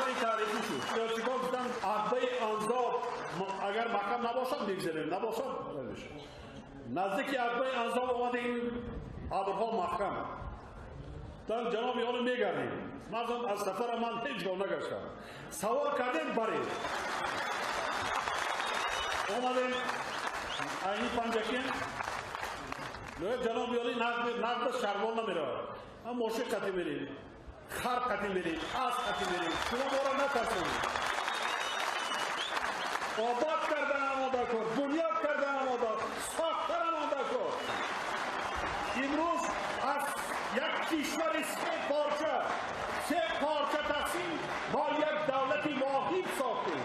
Набарди таърихӣ шуд. Тоҷикон гуфтанд Ақбаи Анзоб агар маҳкам набошад мегзарем, набошад намешавад. Наздики Ақбаи Анзоб омадем, абрҳо маҳкам. Дан ҷаноби олӣ мегардем. Мардум аз сафара ман ҳеҷ гоҳ нагаштам. Савор кардем, барем. Омадем айни Панҷакент. Ҷаноби олӣ нақд шарвол намеравад. Ҳам мошин қатӣ мерем, хар қатӣ мерем, асп қатӣ мерем. Шумо моро натарсонед. Обод кардан омода кор, бунёд кардан омода, сохтан омода кор. Имрӯз аз як кишвари се порча тақсим мо як давлати воҳид сохтем.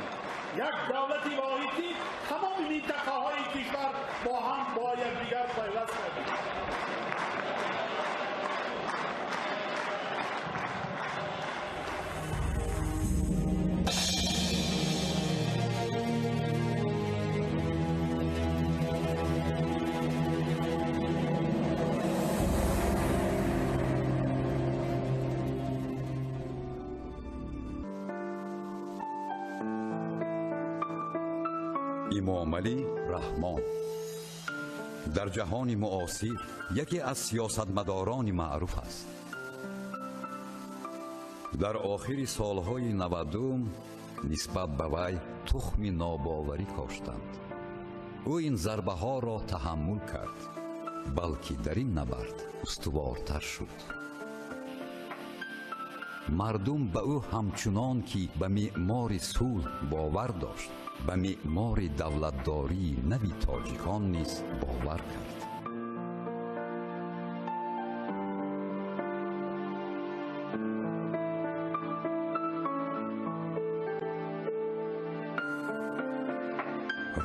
Як давлати воҳид ки тамоми минтақаҳои кишвар бо ҳам бо якдигар пайваст кардем. Эмомалӣ Раҳмон дар ҷаҳони муосир яке аз сиёсатмадорони маъруф аст. Дар охири солҳои 90 нисбат ба вай тухми нобоварӣ коштанд. Ӯ ин зарбаҳоро таҳаммул кард, балки дар ин набард устувортар шуд. Мардум ба ӯ ҳамчунон ки ба меъмори сулҳ бовар дошт, ба меъмори давлатдории нави тоҷикон низ бовар кард.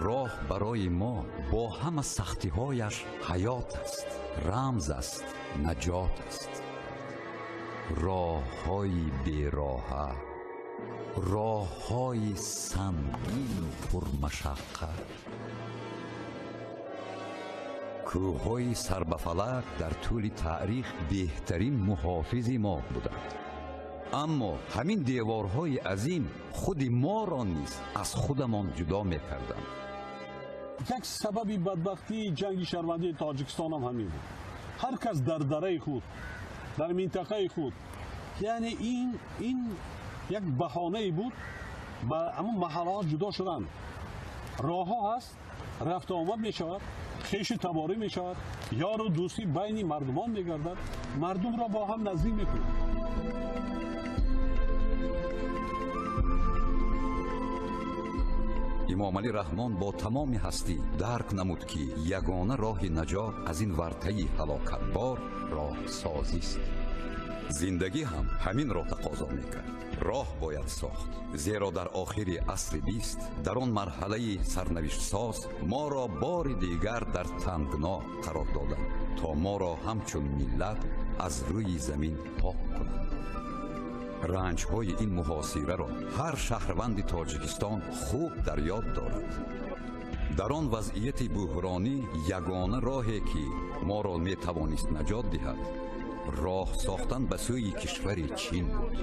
Роҳ барои мо бо ҳама сахтиҳояш ҳаёт аст, рамз аст, наҷот аст. Роҳҳои бероҳа, роҳҳои сангину пурмашаққат, кӯҳҳои сарбафалак дар тӯли таърих беҳтарин муҳофизи мо буданд. Аммо ҳамин деворҳои азим худи моро низ аз худамон ҷудо мекарданд. Як сабаби бадбахтии ҷанги шаҳрвандии Тоҷикистон ҳам ҳамин буд. Ҳар кас дар дараи худ, дар минтақаи худ, яъне ин як баҳонае буд ба ҳамон маҳаллаҳо ҷудо шудан. Роҳҳо ҳаст, рафту омад мешавад, хешу таборӣ мешавад, ёру дӯстӣ байни мардумон мегардад, мардумро бо ҳам наздик мекунад. Эмомалӣ Раҳмон бо тамоми ҳастӣ дарк намуд, ки ягона роҳи наҷот аз ин вартаи ҳалокатбор роҳсозист. Зиндагӣ ҳам ҳаминро тақозо мекард. Роҳ бояд сохт, зеро дар охири асри 20 дар он марҳалаи сарнавиштсоз моро бори дигар дар тангно қарор доданд, то моро ҳамчун миллат аз рӯи замин пок кунанд. Ранҷҳои ин муҳосираро ҳар шаҳрванди Тоҷикистон хуб дар ёд дорад. Дар он вазъияти буҳронӣ ягона роҳе ки моро метавонист наҷот диҳад, роҳ сохтан ба сӯи кишвари Чин буд.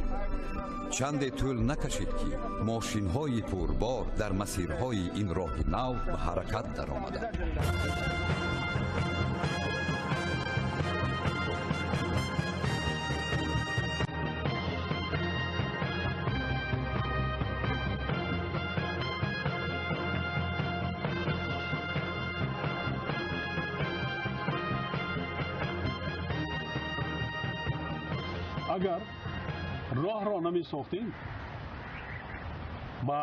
Чанде тӯл накашид, ки мошинҳои пурбор дар масирҳои ин роҳи нав ба ҳаракат даромаданд. Агар роҳро намесохтем, ба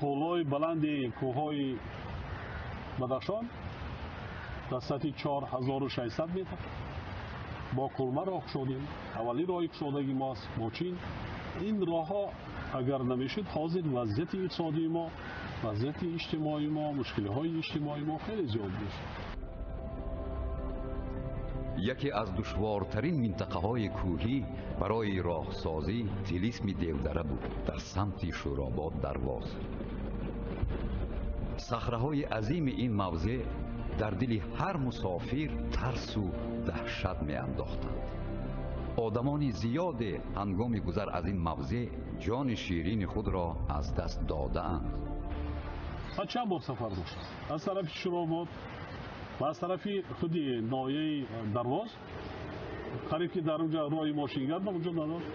қуллаҳои баланди кӯҳҳои Бадахшон дар сатҳи 4600 метр бо кулма роҳ кушодем. Аввалин роҳи кушодагии мост бо Чин. Ин роҳҳо агар намешуд, ҳозир вазъияти иқтисодии мо, вазъияти иҷтимоии мо, мушкилиҳои иҷтимоии мо хеле зиёд буд. Яке аз душвортарин минтақаҳои кӯҳӣ барои роҳсозӣ тилисми Девдара буд дар самти Шӯробод Дарвоз. Сахраҳои азими ин мавзеъ дар дили ҳар мусофир тарсу даҳшат меандохтанд. Одамони зиёде ҳангоми гузар аз ин мавзеъ ҷони ширини худро аз даст додаанд. Ман чанд бор сафар доштам. Аз тарафи Шуробод ва аз тарафи худи ноҳияи Дарвоз, қариб ки дар онҷо роҳи мошингард вуҷуд надошт.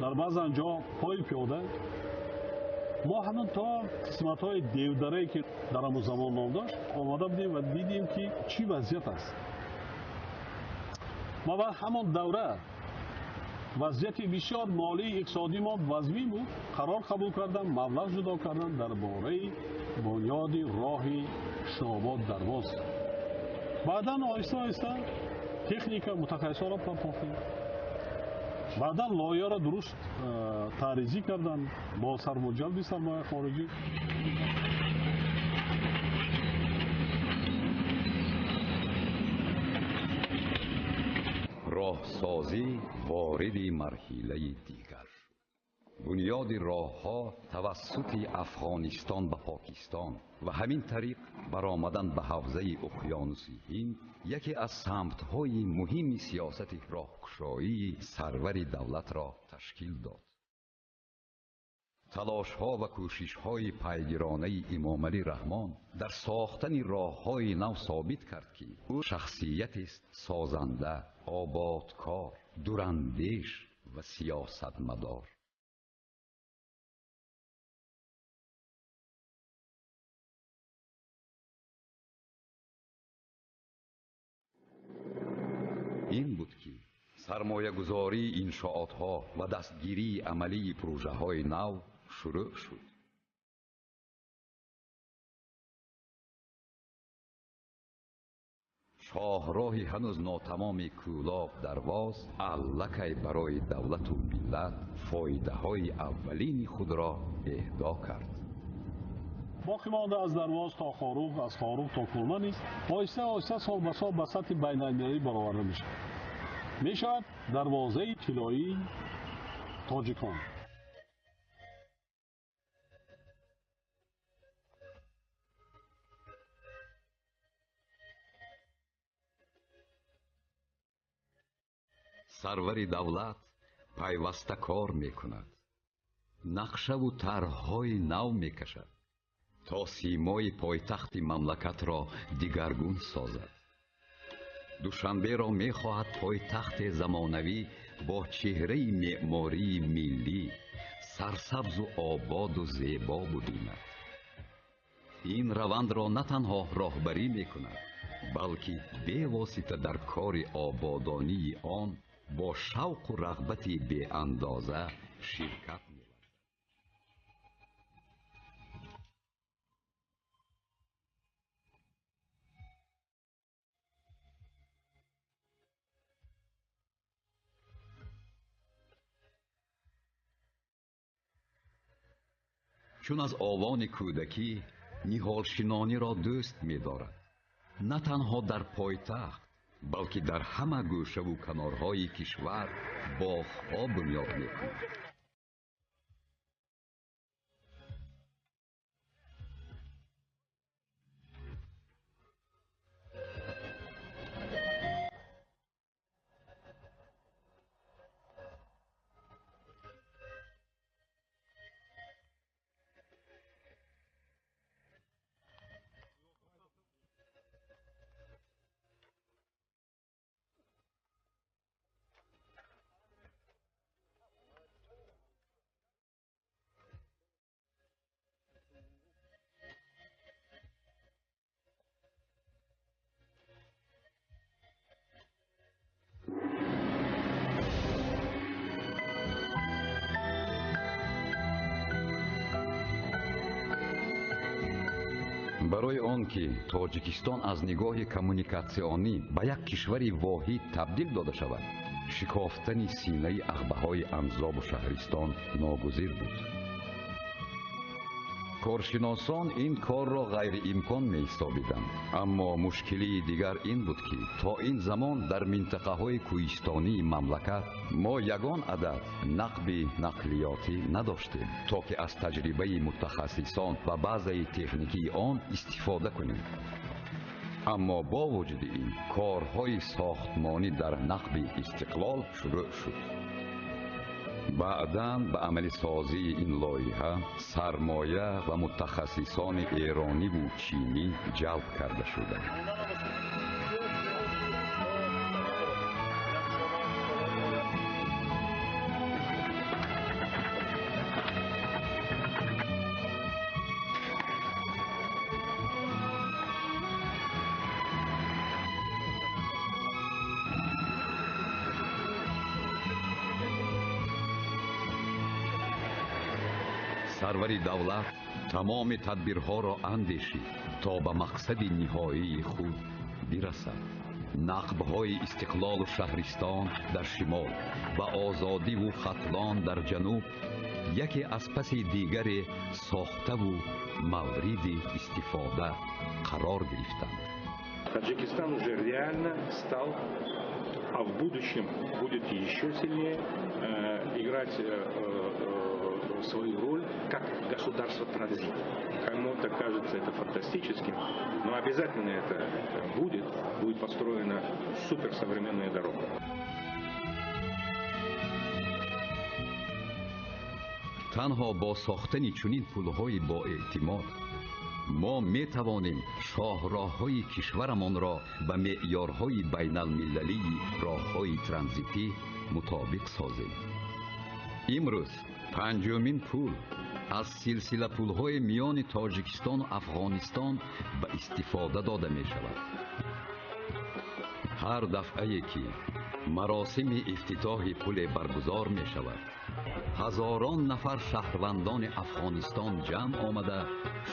Дар баъзан ҷо пои пиёда. Мо ҳамон то қисматҳои девдарае ки дар ҳамон замон ном дошт омада будем ва дидем ки чӣ вазъият аст. Ва ба ҳамон давра вазъияти бисёр молии иқтисодии мо вазмин буд. Қарор қабул кардам, маблағ ҷудо кардам дар бораи бунёди роҳи Шуробод Дарвоз. Баъдан оҳиста оҳиста техника мутахассисонро партофтем. Баъдан лоиҳаро дуруст таъризӣ карданд бо ҷалби сармояи хориҷӣ. Роҳсозӣ вориди марҳилаи дигар шуд. Бунёди роҳҳо тавассути Афғонистон ба Покистон ва ҳамин тариқ баромадан ба ҳавзаи уқёнуси Ҳинд яке аз самтҳои муҳими сиёсати роҳкушоии сарвари давлатро ташкил дод. Талошҳо ва кӯшишҳои пайгиронаи Эмомалӣ Раҳмон дар сохтани роҳҳои нав собит кард, ки ӯ шахсиятест созанда, ободкор, дурандеш ва сиёсатмадор. Ин буд ки сармоягузории иншоотҳо ва дастгирии амалии пурӯжаҳои нав шурӯъ шуд. Шоҳроҳи ҳанӯз нотамоми Кӯлоб Дарвоз аллакай барои давлату миллат фоидаҳои аввалини худро эҳдо кард. Боқӣ монда аз Дарвоз то Хоруғ, аз Хоруғ то Кӯлма низ оҳиста оҳиста сол ба сол ба сатҳи байналмилалӣ бароварда мешавад. Мешавад дарвозаи тиллоии тоҷикон. Сарвари давлат пайваста кор мекунад, нақшаву тарҳҳои нав мекашад то симои пойтахти мамлакатро дигаргун созад. Душанберо мехоҳад пойтахти замонавӣ бо чеҳраи меъмории миллӣ, сарсабзу ободу зебо бибинад. Ин равандро на танҳо роҳбарӣ мекунад, балки бевосита дар кори ободонии он бо шавқу рағбати беандоза ширкат меварзад. Чун аз овони кӯдакӣ ниҳолшинониро дӯст медорад, на танҳо дар пойтахт, балки дар ҳама гӯшаву канорҳои кишвар боғҳо бунёд мекунад. Барои он ки Тоҷикистон аз нигоҳи коммуникатсионӣ ба як кишвари воҳид табдил дода шавад, шикофтани синаи ағбаҳои Анзобу шаҳристон ногузир буд. Коршиносон ин корро ғайриимкон меҳисобиданд, аммо мушкилии дигар ин буд, ки то ин замон дар минтақаҳои кӯҳистонии мамлакат мо ягон адад нақби нақлиётӣ надоштем, то ки аз таҷрибаи мутахассисон ва баъзаи техникии он истифода кунем. Аммо бо вуҷуди ин корҳои сохтмонӣ дар нақби Истиқлол шурӯъ шуд. Баъдан ба амалисозии ин лоиҳа сармоя ва мутахассисони эрониву чинӣ ҷалб карда шуданд. Сарвари давлат тамоми тадбирҳоро андешид то ба мақсади ниҳоии худ бирасад. Нақбҳои Истиқлолу Шаҳристон дар шимол ва Озодиву Хатлон дар ҷануб яке аз паси дигаре сохтаву мавриди истифода қарор гирифтанд. Таджикистан уже реально стал, а в будущем будет еще сильнее играть свою роль как государство транзит. Кому-то кажется это фантастическим, но обязательно это будет построена суперсовременная дорога. Танҳо бо сохтани чунин пулҳои боэътимод мо метавонем шоҳроҳҳои кишварамонро ба меъёрҳои байналмилалии роҳҳои транзитӣ мутобиқ созем. Имрӯз панҷумин пул аз силсила пулҳои миёни Тоҷикистону Афғонистон ба истифода дода мешавад. Ҳар дафъае ки маросими ифтитоҳи пуле баргузор мешавад, ҳазорон нафар шаҳрвандони Афғонистон ҷамъ омада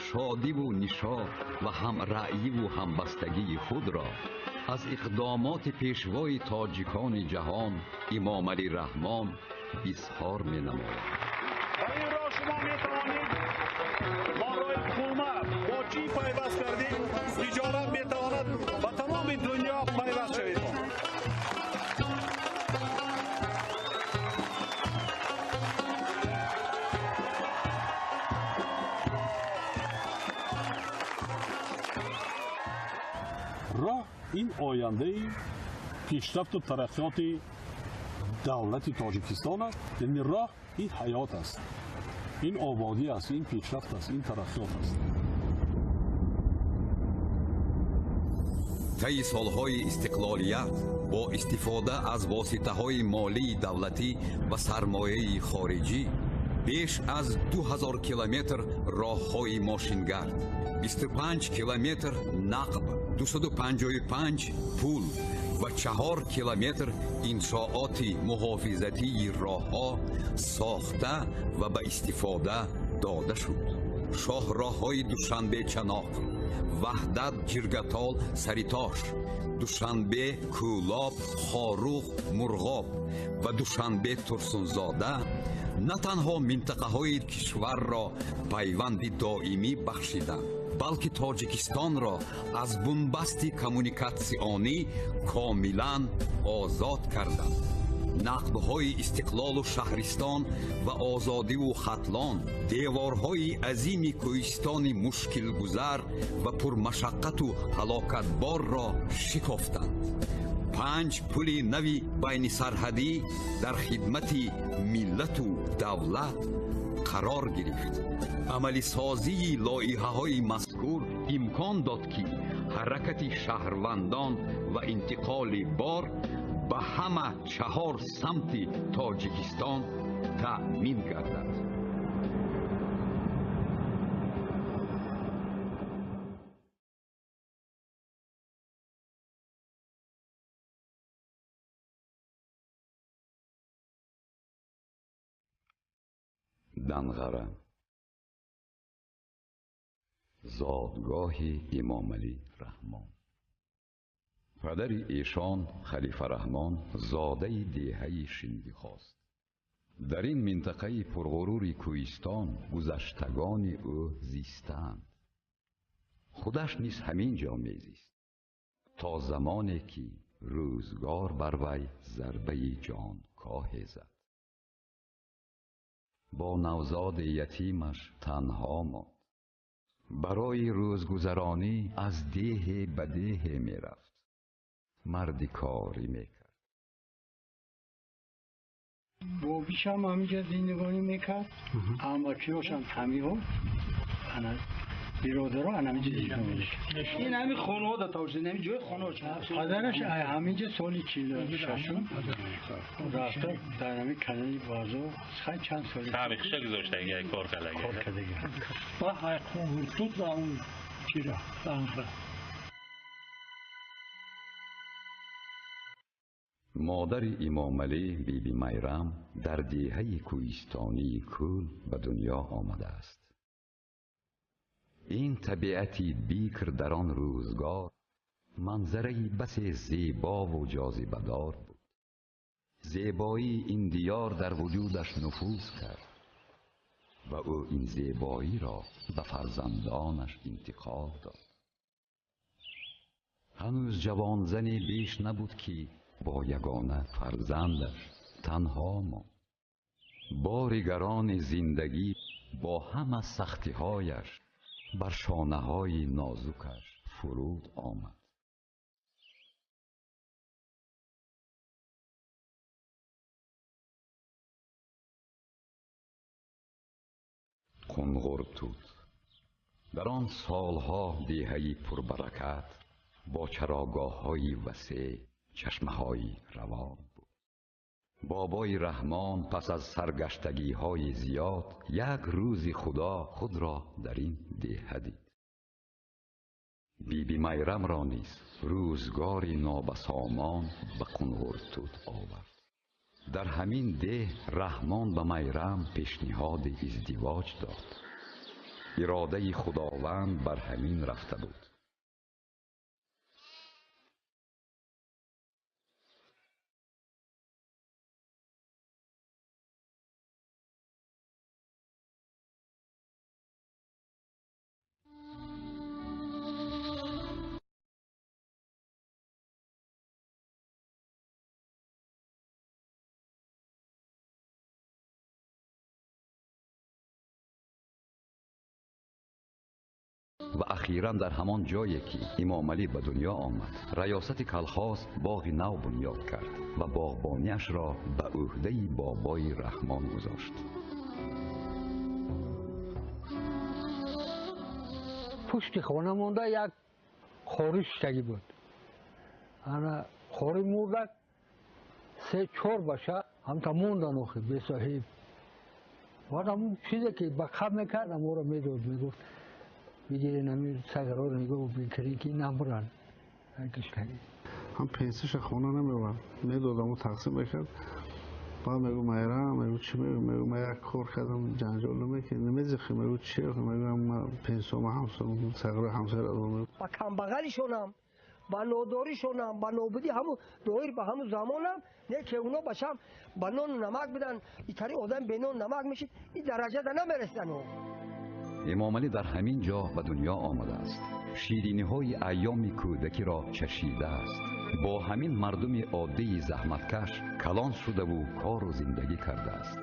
шодиву нишот ва ҳамраъиву ҳамбастагии худро аз иқдомоти пешвои тоҷикони ҷаҳон Имомалӣ Раҳмон изҳор менамояд. Ба ин роҳ шумо метавонед бо роҳи хурма бо чӣ пайваст кардед, тиҷорат метавонад ба тамоми дунё пайваст шавед. Роҳ ин ояндаи пешрафту тараққиёти давлати Тоҷикистон аст. Яъне роҳ ин ҳаёт аст, ин ободӣ аст, ин пешрафт аст, ин тараққиёт аст. Таи солҳои истиқлолият бо истифода аз воситаҳои молии давлатӣ ва сармояи хориҷӣ беш аз 2000 километр роҳҳои мошингард, 25 километр нақб, 255 пул ва 4 километр иншооти муҳофизатии роҳҳо сохта ва ба истифода дода шуд. Шоҳроҳҳои Душанбе-Чаноқ, Ваҳдат Ҷиргатол Саритош, Душанбе Кӯлоб Хоруғ Мурғоб ва Душанбе Турсунзода на танҳо минтақаҳои кишварро пайванди доимӣ бахшиданд, балки Тоҷикистонро аз бунбасти коммуникатсионӣ комилан озод карданд. Нақбҳои Истиқлолу Шаҳристон ва Озодиву Хатлон деворҳои азими кӯҳистони мушкилгузар ва пурмашаққату ҳалокатборро шикофтанд. 5 пули нави байнисарҳадӣ дар хидмати миллату давлат қарор гирифт. Амалисозии лоиҳаҳои мазкур имкон дод, ки ҳаракати шаҳрвандон ва интиқоли бор ба ҳама 4 самти Тоҷикистон таъмин гардад. Данғара, зодгоҳи Имомалӣ Раҳмон. Падари эшон Халифа Раҳмон зодаи деҳаи Шиндихост. Дар ин минтақаи пурғурури кӯҳистон гузаштагони ӯ зистаанд. Худаш низ ҳамин ҷо мезист то замоне ки рӯзгор бар вай зарбаи ҷонкоҳе зад. Бо навзоди ятимаш танҳо монд. Барои рӯзгузаронӣ аз деҳе ба деҳе мерафт. Марди корӣ мекард. Бобишам ҳаминҷа зиндагонӣ мекард, амакиёшам ҳамиҳо, биродаро ҳаминҷа зиндагонӣ мекард. Ин ҳамин хонаҳо да тавшид, ҳамин ҷои хонаҳо. Падараш ҳаминҷа соли 46 рафта дар ҳамин канали бозор хай чанд соли тарихша гузоштаги кор кардаги. Кор кардаги. Ба Қунгуртут ва он чира, Анхра. Модари Имомалӣ Биби Майрам дар деҳаи кӯҳистонии Кӯл ба дунё омадааст. Ин табиати бикр дар он рӯзгор манзараи басе зебову ҷозибадор буд. Зебоии ин диёр дар вуҷудаш нуфуз кард ва ӯ ин зебоиро ба фарзандонаш интиқол дод. Ҳанӯз ҷавонзане беш набуд, ки бо ягона фарзандаш танҳо монд. Бори гарони зиндагӣ бо ҳама сахтиҳояш бар шонаҳои нозукаш фуруд омад. Қунғуртут дар он солҳо деҳаи пурбаракат бо чарогоҳҳои васеъ, чашмаҳои равон буд. Бобои Раҳмон пас аз саргаштагиҳои зиёд як рӯзи Худо худро дар ин деҳа дид. Биби Майрамро низ рӯзгори нобасомон ба Қунғуртут овард. Дар ҳамин деҳ Раҳмон ба Майрам пешниҳоди издивоҷ дод. Иродаи Худованд бар ҳамин рафта буд. Ва ахиран дар ҳамон ҷое ки Имомалӣ ба дунё омад, раёсати колхоз боғи нав бунёд кард ва боғбониашро ба ӯҳдаи бобои Раҳмон гузошт. Пушти хона монда як хори шиштагӣ буд. Ана хори мурдак 3-4 баша ҳамта мондан охи бесоҳиб. Баъд ҳамун чизе ки ба қаб мекард ҳаморо медод, мегуфт бигирен ҳамин сагароро нигоҳ бикунед ки намуранд. Ҳам пенсияша хона намеовард, медод, ҳамо тақсим мекард. Баъд мегӯ Майрам, мегӯ чӣ мегӯ, мегӯ ман як кор кардам, ҷанҷол намекунӣ, намезихӣ, мегӯ чӣ, мегӯ ман пенсияма сагарои ҳамсояро додам. Ба камбағалишонам, ба нодоришонам, ба нобудӣ ҳамун доир ба ҳамун замонам, не ки уно башам ба нону намак бидан, итари одам бе нону намак мешид, ин дараҷада намерасидан. Имомалӣ дар ҳамин ҷо ба дунё омадааст. Шириниҳои айёми кӯдакиро чашидааст. Бо ҳамин мардуми оддии заҳматкаш калон шудаву кору зиндагӣ кардааст.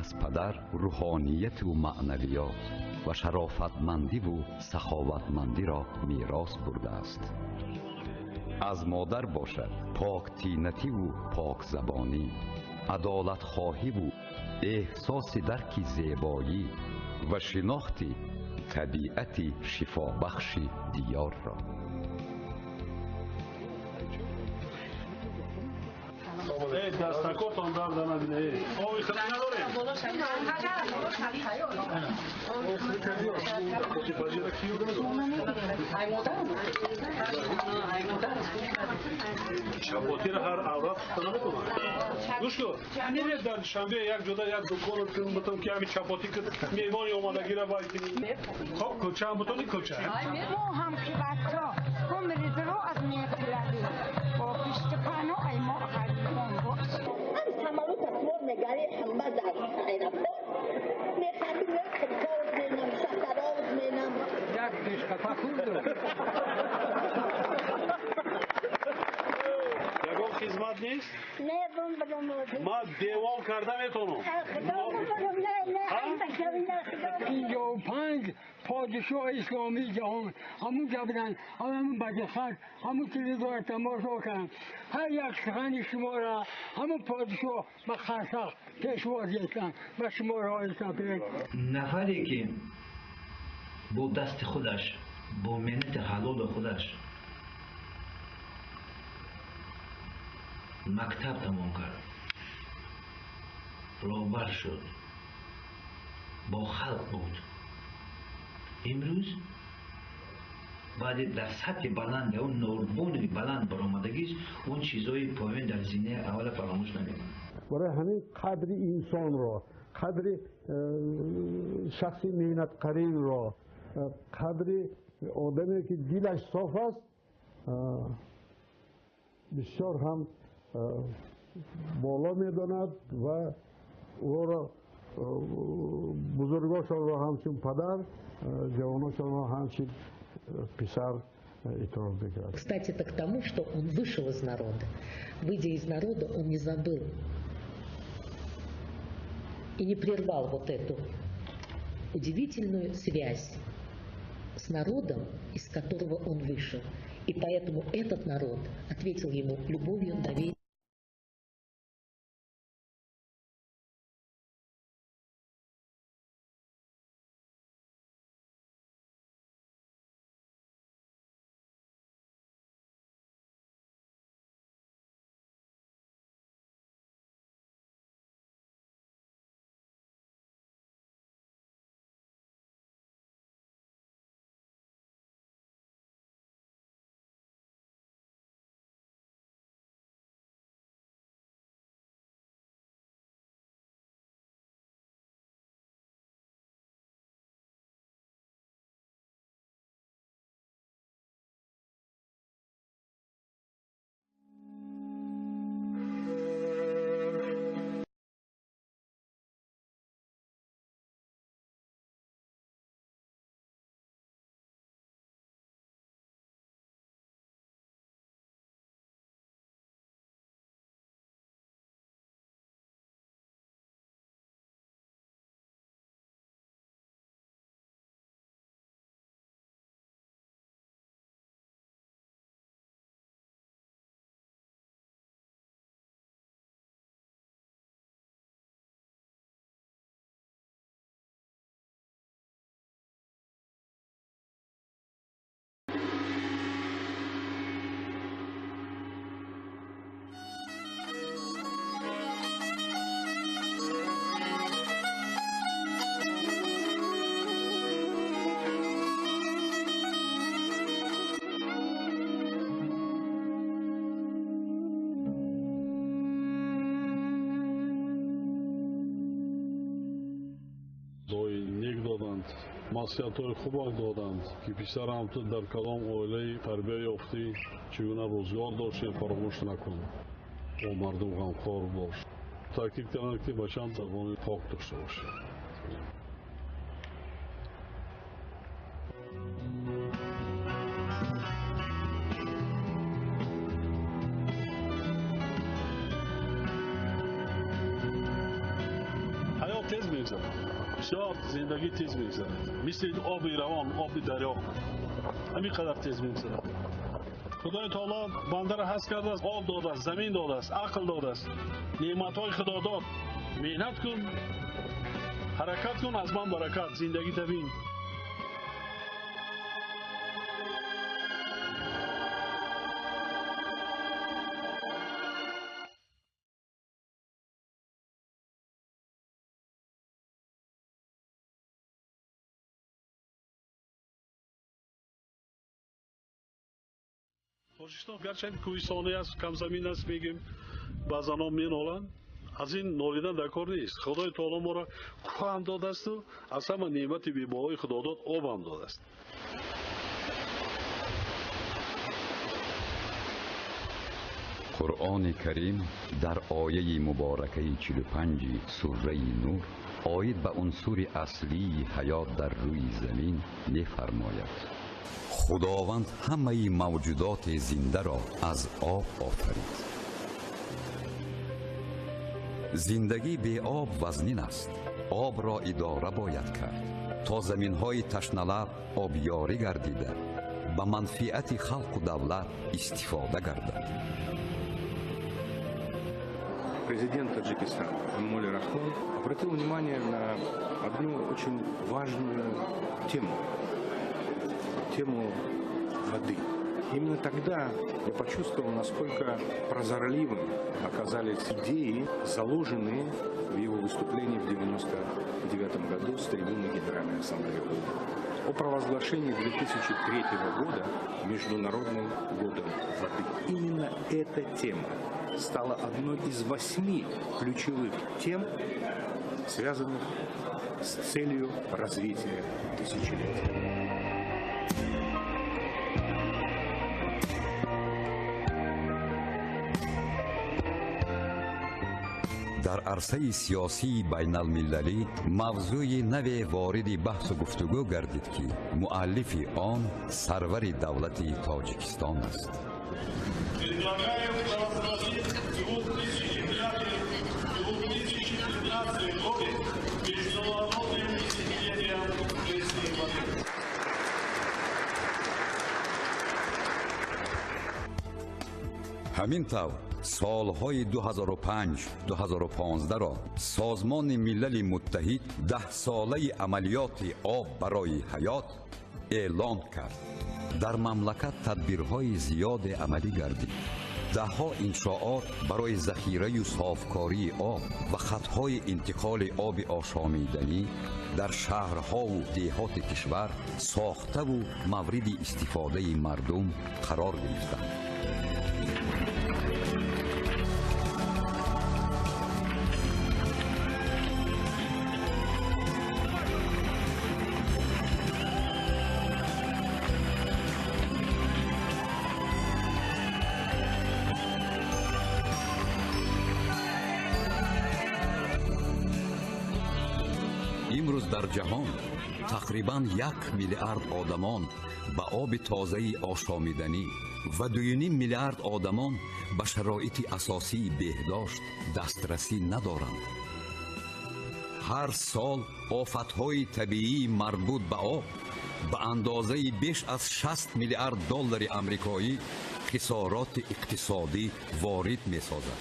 Аз падар рӯҳонияту маънавиёт ва шарофатмандиву саховатмандиро мерос бурдааст. Аз модар бошад поктинативу покзабонӣ, адолатхоҳиву эҳсоси дарки зебоӣ ва шинохти табиати шифобахши диёрро. Дастакотон дарда набина. Ови хати надорем? Чапотиро ҳар аврат пухта наметавонад. Гӯш кун, мебинед дар Душанбе як ҷода як дукон бутон ки ҳамин чапотӣ ки меҳмони омадагиро вай кунӣ. Хоб кулча ҳам бутони кулча. Мо ҳам ки бача умридро аз метилабем. Бо пиштипану ай мо ғарибон бош. Ҳам самолёт асвор мегари ҳама дар аэропорт. Механдим як менам, шакароз менам. Як пешқапа хӯрдум. Ягон хизмат не? нест? Не, бум барам. Ман девол карда метавонам. Не, не, 55 подишоҳи исломии ҷаҳон ҳамун ҷа буданд, ҳамун бадихат, ҳамун телевизорро тамошо карданд. Ҳар як сухани шуморо ҳамун подишоҳ ба қарсақ пешвоз гирифтанд ва шуморо оистанд. Нафаре ки бо дасти худаш, бо меҳнати ҳалоли худаш мактаб тамом кард, роҳбар шуд, бо халқ буд, имрӯз баъди дар сатҳи баланд, он норбони баланд баромадагист, он чизҳои поён дар зинаи аввала фаромӯш намекунад. Барои ҳамин қадри инсонро, қадри шахси меҳнатқаринро, қадри одаме ки дилаш соф аст, бисёр ҳам боло медонад ва ӯро бузургошонро ҳамчун падар, ҷавоношонро ҳамчун писар эътироф мекард. Кстати, это к тому, что он вышел из народа. Выйдя из народа, он не забыл и не прервал вот эту удивительную связь с народом, из которого он вышел. И поэтому этот народ ответил ему любовью, доверием. Маслиҳатҳои хубак доданд, ки писарам, ту дар кадом оилаи тарбия ёфтӣ, чӣ гуна рӯзгор доштӣ, фаромӯш накун, бо мардум ғамхор бош. Таъкид карданд, ки бачаам забони пок дошта бошӣ. Ҳаёт тез мегзарад, бисёр зиндагӣ тез мегзарад, мисли оби равон, оби дарё ҳамин қадар тез мегзарад. Худои таоло бандаро ҳаст кардааст, об додааст, замин додааст, ақл додааст, неъматҳои худо дод. Меҳнат кун, ҳаракат кун, аз ман баракат, зиндагӣ табин. Тоҷикистон гарчанд кӯҳистонӣ аст, камзамин аст, мегӯем, баъзанҳо меноланд, аз ин нолидан дар кор нест. Худои таоло моро кӯҳ ҳам додасту аз ҳама неъмати бебаҳои худодод об ҳам додааст. Қуръони Карим дар ояи муборакаи 45 сураи Нур оид ба унсури аслии ҳаёт дар рӯи замин мефармояд: Худованд ҳамаи мавҷудоти зиндаро аз об офарид. Зиндагӣ бе об вазнин аст. Обро идора бояд кард, то заминҳои ташналаб обёрӣ гардида, ба манфиати халқу давлат истифода гардад. Президент Таджикистана Эмомали Рахмон обратил внимание на одну очень важную тему, тему воды. Именно тогда я почувствовал, насколько прозорливыми оказались идеи, заложенные в его выступлении в 1999 году с трибуны Генеральной Ассамблеи ООН о провозглашении 2003 года Международным годом воды. Именно эта тема стала одной из 8 ключевых тем, связанных с целью развития тысячелетия. Дар арсаи сиёсии байналмилалӣ мавзӯи наве вориди баҳсу гуфтугӯ гардид, ки муаллифи он сарвари давлати Тоҷикистон аст. Предлагаю провозгласить 2009-2015 годы международным десятилетием пресной воды. Ҳамин тавр солҳои 2005-2015-ро Созмони Милали Муттаҳид 10-солаи амалиёти об барои ҳаёт эълон кард. Дар мамлакат тадбирҳои зиёде амалӣ гардид. Даҳҳо иншоот барои захираю софкории об ва хатҳои интиқоли оби ошомиданӣ дар шаҳрҳову деҳоти кишвар сохтаву мавриди истифодаи мардум қарор гирифтанд. Имрӯз дар ҷаҳон тақрибан 1 миллиард одамон ба оби тозаи ошомиданӣ ва 2,5 миллиард одамон ба шароити асосии беҳдошт дастрасӣ надоранд. Ҳар сол офатҳои табиии марбут ба об ба андозаи беш аз 60 миллиард доллари амрикоӣ хисороти иқтисодӣ ворид месозад.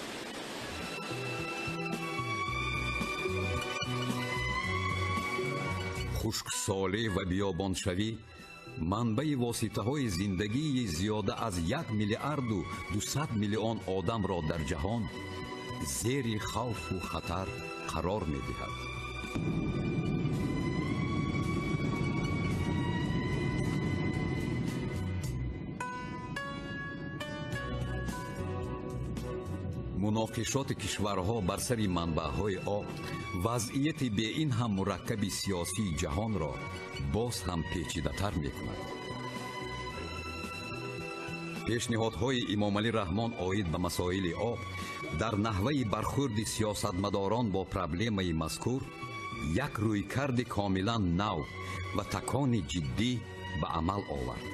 Хушксолӣ ва биёбоншавӣ манбаи воситаҳои зиндагии зиёда аз 1 миллиарду 200 миллион одамро дар ҷаҳон зери хавфу хатар қарор медиҳад. Муноқишоти кишварҳо бар сари манбаъҳои об вазъияти беин ҳам мураккаби сиёсии ҷаҳонро боз ҳам печидатар мекунад. Пешниҳодҳои Эмомалӣ Раҳмон оид ба масоили об дар наҳваи бархӯрди сиёсатмадорон бо проблемаи мазкур як рӯйкарди комилан нав ва такони ҷиддӣ ба амал овард.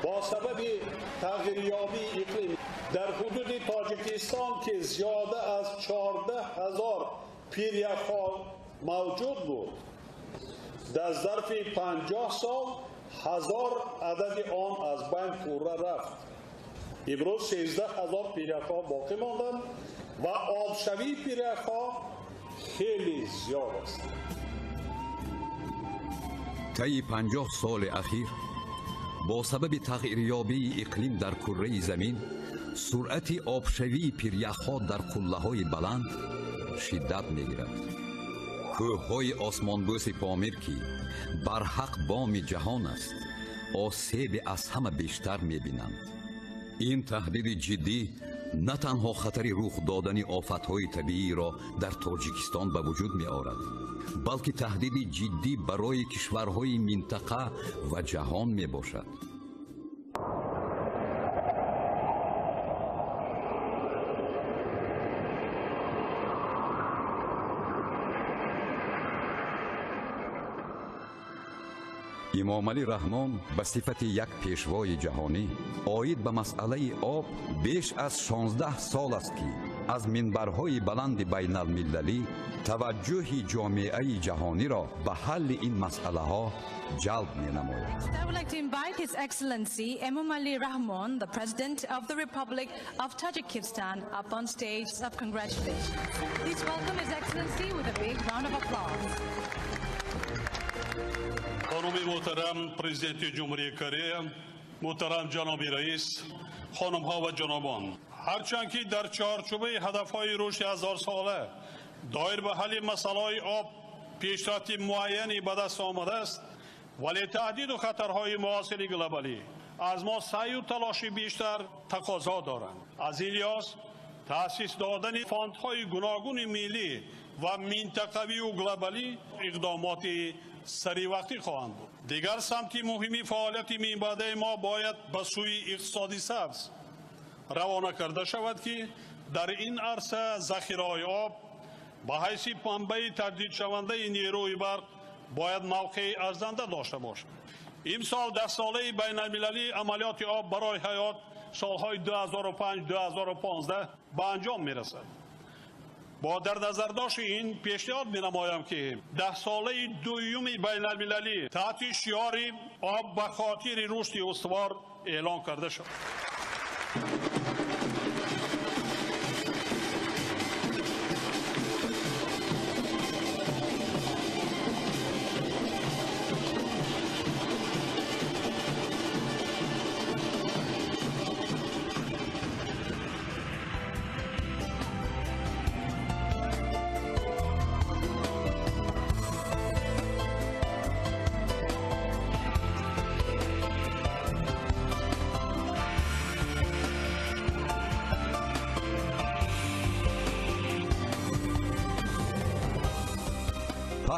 Бо сабаби тағйирёбии иқлим дар ҳудуди Тоҷикистон, ки зиёда аз 14 000 пиряхҳо мавҷуд буд, дар зарфи 50 сол 1000 адади он аз байн пурра рафт. Имрӯз 13 000 пиряхҳо боқӣ монданд ва обшавии пиряхҳо хеле зиёд аст. Таи 50 соли ахир бо сабаби тағйирёбии иқлим дар курраи замин суръати обшавии пиряхҳо дар қуллаҳои баланд шиддат мегирад. Кӯҳҳои осмонбӯси Помир, ки барҳақ боми ҷаҳон аст, осебе аз ҳама бештар мебинанд. Ин таҳдиди ҷиддӣ на танҳо хатари рух додани офатҳои табииро дар Тоҷикистон ба вуҷуд меорад, балки таҳдиди ҷиддӣ барои кишварҳои минтақа ва ҷаҳон мебошад. Эмомалӣ Раҳмон ба сифати як пешвои ҷаҳонӣ оид ба масъалаи об беш аз 16 сол аст, ки аз минбарҳои баланди байналмилалӣ таваҷҷӯҳи ҷомеаи ҷаҳониро ба ҳалли ин масъалаҳо ҷалб менамояд. I would like to invite His Excellency Emomali Rahmon, the President of the Republic of Tajikistan, up on stage of congratulations. Please welcome His Excellency with a big round of applause. Хонуми муҳтарам президенти Ҷумҳурии Корея, муҳтарам ҷаноби раис, хонумҳо ва ҷанобон, ҳарчанд ки дар чорчӯбаи ҳадафҳои рушди ҳазорсола доир ба ҳалли масъалаҳои об пешрафти муайяне ба даст омадааст, вале таҳдиду хатарҳои муосири глобалӣ аз мо саъю талоши бештар тақозо доранд. Аз ин лиҳоз таъсис додани фондҳои гуногуни миллӣ ва минтақавию глобалӣ иқдомоти саривақтӣ хоҳанд буд. Дигар самти муҳими фаъолияти минбаъдаи мо бояд ба сӯи иқтисоди сабз равона карда шавад, ки дар ин арса захираҳои об ба ҳайси манбаи таҷдидшавандаи нерӯи барқ бояд мавқеи арзанда дошта бошад. Имсол даҳсолаи байналмилалии амалиёти об барои ҳаёт солҳои 2005-2015 ба анҷом мерасад. Бо дар назардошти ин пешниҳод менамоям, ки даҳсолаи дуюми байналмилалӣ таҳти шиори об ба хотири рушди устувор эълон карда шавад.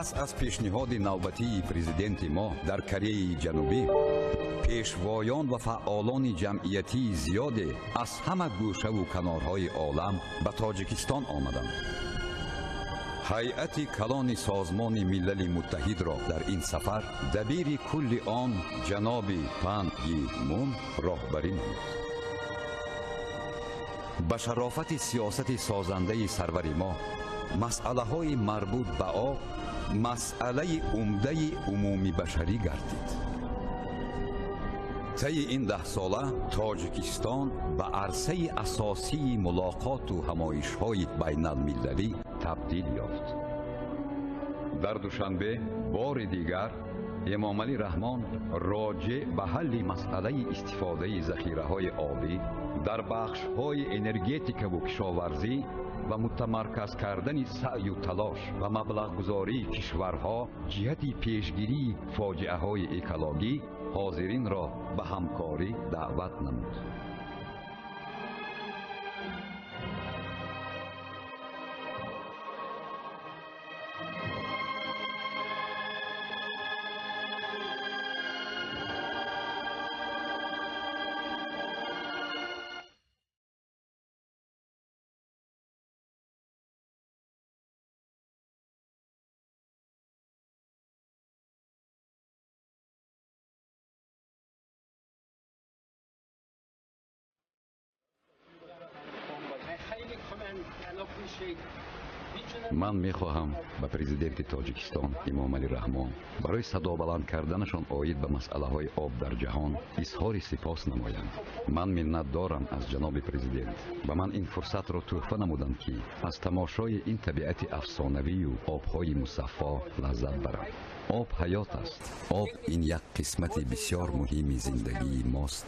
Пас аз пешниҳоди навбатии президенти мо дар Кореяи Ҷанубӣ, пешвоён ва фаъолони ҷамъиятии зиёде аз ҳама гӯшаву канорҳои олам ба Тоҷикистон омаданд. Ҳайати калони Созмони Милали Муттаҳидро дар ин сафар дабири кулли он ҷаноби Пан Ги Мун роҳбарӣ намуд. Ба шарофати сиёсати созандаи сарвари мо масъалаҳои марбут ба об масъалаи умдаи умумибашарӣ гардид. Таи ин даҳсола Тоҷикистон ба арсаи асосии мулоқоту ҳамоишҳои байналмилалӣ табдил ёфт. Дар Душанбе бори дигар Эмомалӣ Раҳмон роҷеъ ба ҳалли масъалаи истифодаи захираҳои обӣ дар бахшҳои энергетикаву кишоварзӣ ва мутамарказ кардани саъю талош ва маблағгузории кишварҳо ҷиҳати пешгирии фоҷиаҳои экологӣ ҳозиринро ба ҳамкорӣ даъват намуд. Ман мехоҳам ба президенти Тоҷикистон Эмомалӣ Раҳмон барои садобаланд карданашон оид ба масъалаҳои об дар ҷаҳон изҳори сипос намоям. Ман миннатдорам аз ҷаноби президент. Ба ман ин фурсатро тӯҳфа намуданд, ки аз тамошои ин табиати афсонавию обҳои мусаффо лаззат барам. Об ҳаёт аст. Об ин як қисмати бисёр муҳими зиндагии мост.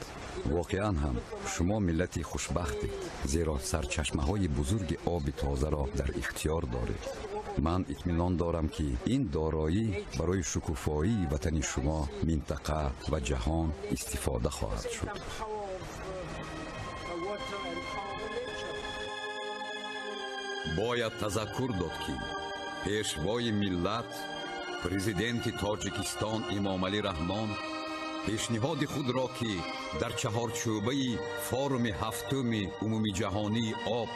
Воқеан ҳам шумо миллати хушбахтед, зеро сарчашмаҳои бузурги оби тозаро дар ихтиёр доред. Ман итминон дорам, ки ин дороӣ барои шукуфоии ватани шумо, минтақа ва ҷаҳон истифода хоҳад шуд. Бояд тазаккур дод, ки пешвои миллат президенти Тоҷикистон Эмомалӣ Раҳмон пешниҳоди худро, ки дар чаҳорчӯбаи форуми ҳафтуми умумиҷаҳонии об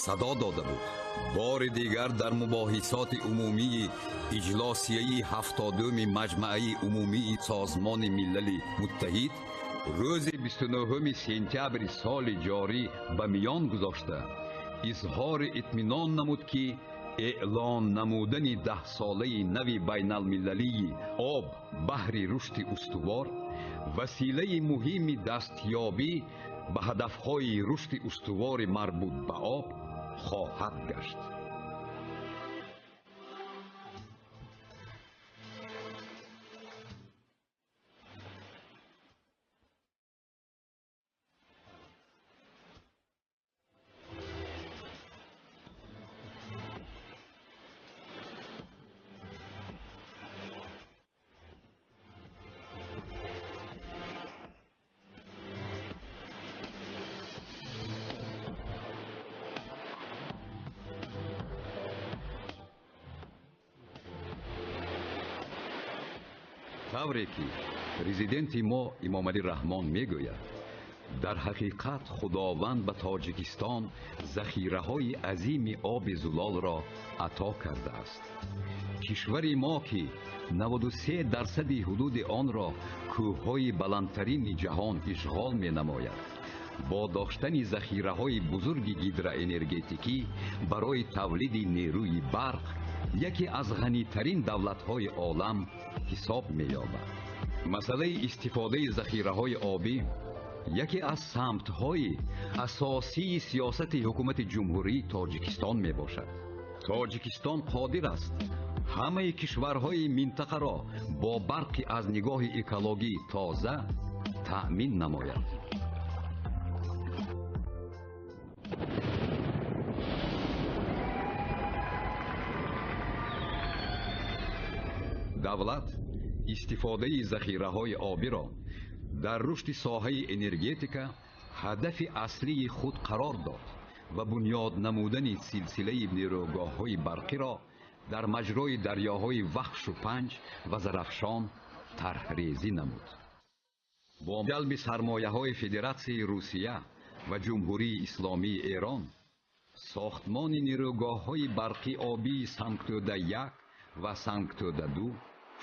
садо дода буд, Бори дигар дар мубоҳисоти умумии иҷлосияи 70-уми Маҷмаи умумии Созмони Милали Муттаҳид рӯзи 29 сентябри соли ҷорӣ ба миён гузошта, изҳори итминон намуд, ки эълон намудани 10-солаи нави байналмилалии об баҳри рушди устувор василаи муҳими дастёбӣ ба ҳадафҳои рушди устувори марбут ба об хоҳад гашт. Тавре ки президенти мо Эмомалӣ Раҳмон мегӯяд, дар ҳақиқат Худованд ба Тоҷикистон захираҳои азими оби зулолро ато кардааст. Кишвари мо, ки 93% ҳудуди онро кӯҳҳои баландтарини ҷаҳон ишғол менамояд, бо доштани захираҳои бузурги гидроэнергетикӣ барои тавлиди нерӯи барқ яке аз ғанитарин давлатҳои олам ҳисоб меёбад. Масъалаи истифодаи захираҳои обӣ яке аз самтҳои асосии сиёсати ҳукумати Ҷумҳурии Тоҷикистон мебошад. Тоҷикистон қодир аст ҳамаи кишварҳои минтақаро бо барқи аз нигоҳи экологӣ тоза таъмин намояд. Давлат истифодаи захираҳои обиро дар рушди соҳаи энергетика ҳадафи аслии худ қарор дод ва бунёд намудани силсилаи нерӯгоҳҳои барқиро дар маҷрои дарёҳои Вахшу Панҷ ва Зарафшон тарҳрезӣ намуд. Бо ҷалби сармояҳои Федератсияи Русия ва Ҷумҳурии Исломии Эрон сохтмони нерӯгоҳҳои барқи обии Сангтӯда 1 ва Сангтӯда 2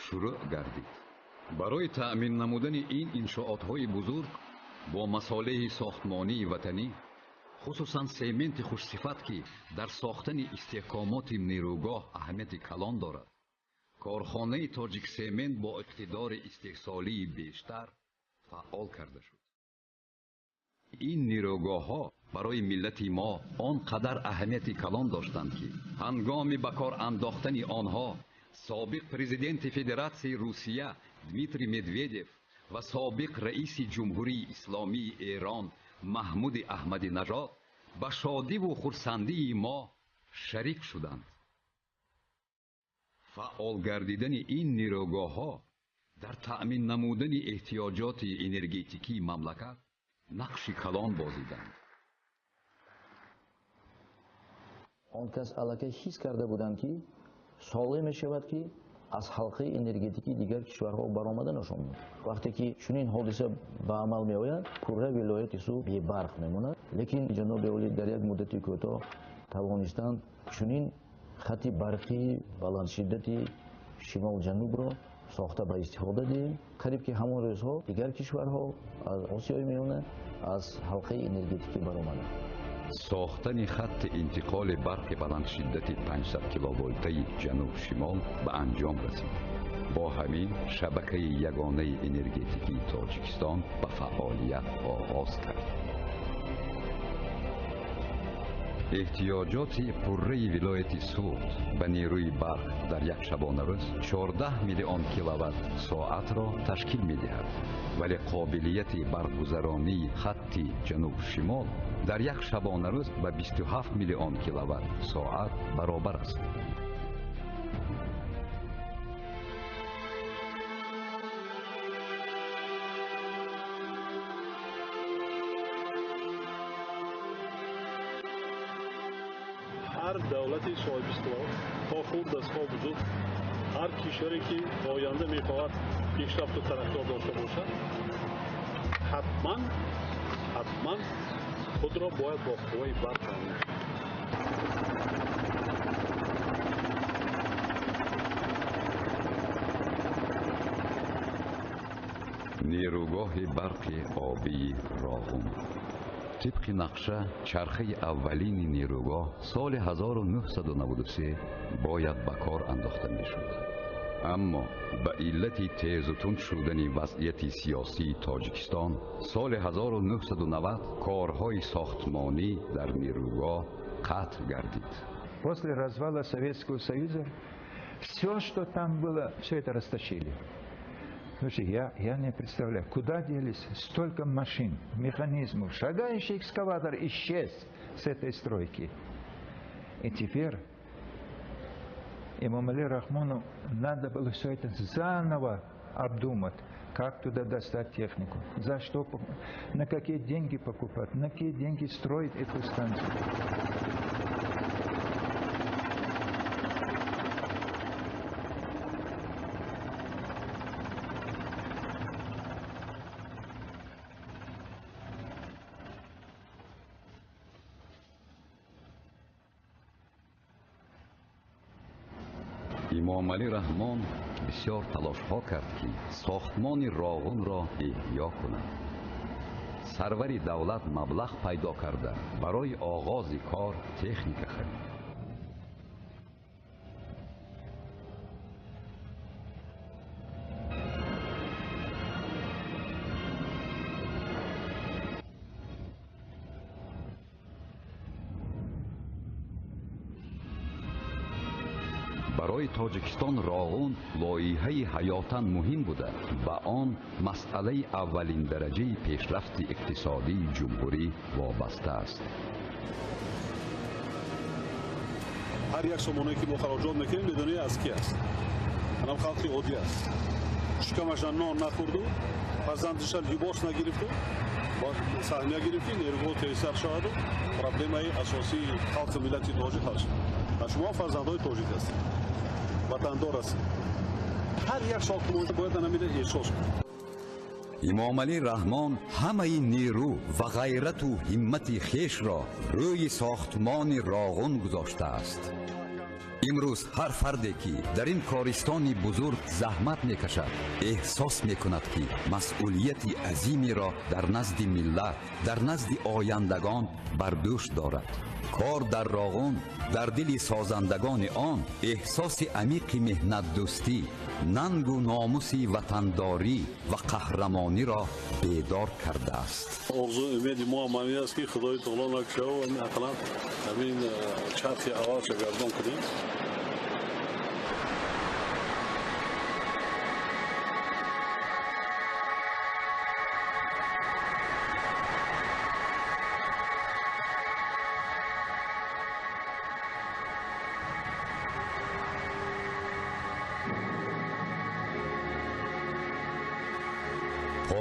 шурӯъ гардид. Барои таъмин намудани ин иншоотҳои бузург бо масолеҳи сохтмонии ватанӣ, хусусан сементи хушсифат, ки дар сохтани истеҳкомоти нерӯгоҳ аҳамияти калон дорад, корхонаи Тоҷиксемент бо иқтидори истеҳсолии бештар фаъол карда шуд. Ин нерӯгоҳҳо барои миллати мо он қадар аҳамияти калон доштанд, ки ҳангоми ба кор андохтани онҳо собиқ президенти Федератсияи Русия Дмитрий Медведев ва собиқ раиси Ҷумҳурии Исломии Эрон Маҳмуди Аҳмадинажод ба шодиву хурсандии мо шарик шуданд. Фаъол гардидани ин нерӯгоҳҳо дар таъмин намудани эҳтиёҷоти энергетикии мамлакат нақши калон бозиданд. Он кас аллакай ҳис карда буданд, ки соле мешавад, ки аз ҳалқаи энергетикии дигар кишварҳо баромаданашон буд. Вақте ки чунин ҳодиса ба амал меояд, пурра вилояти Суғд бебарқ мемонад. Лекин ҷаноби олӣ дар як муддати кӯтоҳ тавонистанд чунин хати барқии баландшиддати шимол-ҷанубро сохта ба истифода диҳем. Қариб ки ҳамон рӯзҳо дигар кишварҳо аз Осиёи Миёна аз ҳалқаи энергетикӣ баромаданд. Сохтани хатти интиқоли барқи баландшиддати 500 киловолтаи ҷануб-шимол ба анҷом расид. Бо ҳамин шабакаи ягонаи энергетикии Тоҷикистон ба фаъолият оғоз кард. Эҳтиёҷоти пурраи вилояти Суғд ба нерӯи барқ дар як шабонарӯз 14 миллион киловатт соатро ташкил медиҳад, вале қобилияти барқгузаронии хатти ҷануб-шимол дар як шабонарӯз ба 27 миллион киловатт соат баробар аст. Ҳар давлати соҳибистиқлол, то хурд аст, то бузург, ҳар кишваре ки оянда мехоҳад пешрафту тараққиёт дошта бошад, ҳатман худро бояд бо қувваи барқ таъмин кунад. Нерӯгоҳи барқи обии Роғун. Тибқи нақша, чархаи аввалини нерӯгоҳ соли 1993 бояд ба кор андохта мешуд. Аммо ба иллати тезу тунд шудани вазъияти сиёсии Тоҷикистон соли 1990 корҳои сохтмонӣ дар нерӯгоҳ қатъ гардид. После развала Советского Союза все, что там было, все это растащили. Слушай, я не представляю, куда делись столько машин, механизмов. Шагающий экскаватор исчез с этой стройки. И теперь Эмомали Рахмону надо было все это заново обдумать, как туда достать технику, за что, на какие деньги покупать, на какие деньги строить эту станцию. Эмомалӣ Раҳмон бисёр талошҳо кард, ки сохтмони Роғунро эҳё кунад. Сарвари давлат маблағ пайдо карда, барои оғози кор техника харид. Барои Тоҷикистон Роғун лоиҳаи ҳаётан муҳим буда, ба он масъалаи аввалиндараҷаи пешрафти иқтисодии ҷумҳурӣ вобаста аст. Ҳар як сомонае ки мо хароҷот мекунем, медонӣ аз ки аст? Анам халқи оддӣ аст. Шикамаша нон нахӯрду, фарзандиша либос нагирифту, саҳмия гирифт, ки нерӯгоҳ тезтар шаваду проблемаи асосии халқи миллати тоҷик ҳал шавад. Шумо фарзандҳои тоҷик ҳастед, ватандор ҳастед. Ҳар як сохтмон бояд анамиро эҳсос кунад. Эмомалӣ Раҳмон ҳамаи нерӯ ва ғайрату ҳиммати хешро рӯи сохтмони Роғун гузоштааст. Имрӯз ҳар фарде, ки дар ин користони бузург заҳмат мекашад, эҳсос мекунад, ки масъулияти азимеро дар назди миллат, дар назди ояндагон бар дӯш дорад. Кор дар Роғун дар дили созандагони он эҳсоси амиқи меҳнатдӯстӣ, нангу номуси ватандорӣ ва қаҳрамониро бедор кардааст. Орзу умеди мо ҳам ҳамин аст, ки Худои таоло накушаву ақаллан ҳамин чархи аввалша гардон кунем.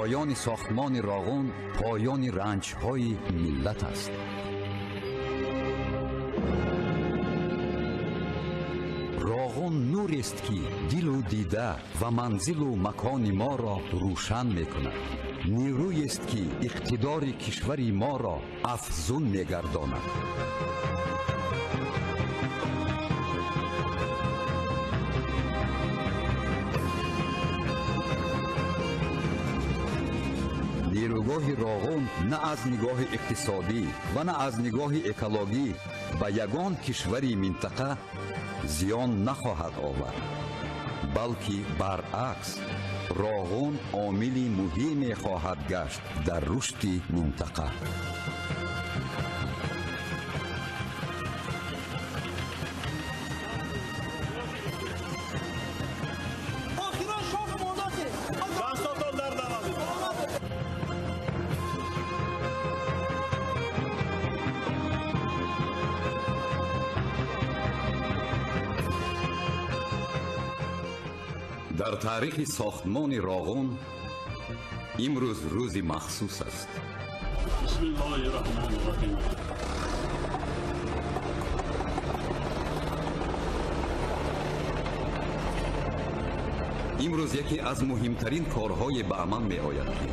Поёни сохтмони Роғун поёни ранҷҳои миллат аст. Роғун нурест, ки дилу дида ва манзилу макони моро рӯшан мекунад. Нерӯест, ки иқтидори кишвари моро афзун мегардонад. Нерӯгоҳи Роғун на аз нигоҳи иқтисодӣ ва на аз нигоҳи экологӣ ба ягон кишвари минтақа зиён нахоҳад овард, балки баръакс Роғун омили муҳиме хоҳад гашт дар рушди минтақа. Дар таърихи сохтмони Роғун имрӯз рӯзи махсус аст. Бисмиллоҳи раҳмони раҳим. Имрӯз яке аз муҳимтарин корҳое ба амал меояд, ки